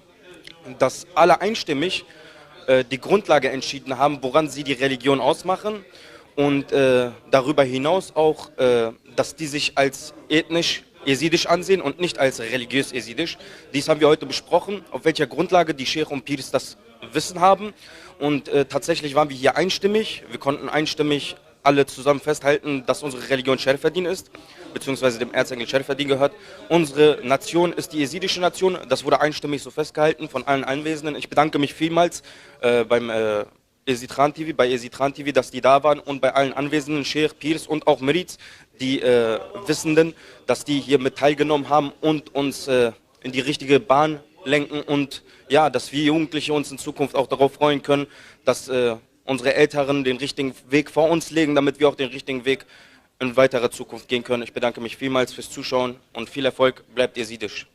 dass alle einstimmig, äh, die Grundlage entschieden haben, woran sie die Religion ausmachen und, äh, darüber hinaus auch, äh, dass die sich als ethnisch jesidisch ansehen und nicht als religiös jesidisch. Dies haben wir heute besprochen, auf welcher Grundlage die Sheikh und Pirs das Wissen haben. Und, äh, tatsächlich waren wir hier einstimmig. Wir konnten einstimmig alle zusammen festhalten, dass unsere Religion Scheriffeddin ist, beziehungsweise dem Erzengel Scheriffeddin gehört. Unsere Nation ist die jesidische Nation. Das wurde einstimmig so festgehalten von allen Anwesenden. Ich bedanke mich vielmals, äh, beim, äh, Esid Khan T V, bei Esid Khan T V, dass die da waren und bei allen Anwesenden, Sheikh, Pirs und auch Merids, die, äh, Wissenden, dass die hier mit teilgenommen haben und uns, äh, in die richtige Bahn lenken und ja, dass wir Jugendliche uns in Zukunft auch darauf freuen können, dass, äh, unsere Älteren den richtigen Weg vor uns legen, damit wir auch den richtigen Weg in weitere Zukunft gehen können. Ich bedanke mich vielmals fürs Zuschauen und viel Erfolg. Bleibt jesidisch.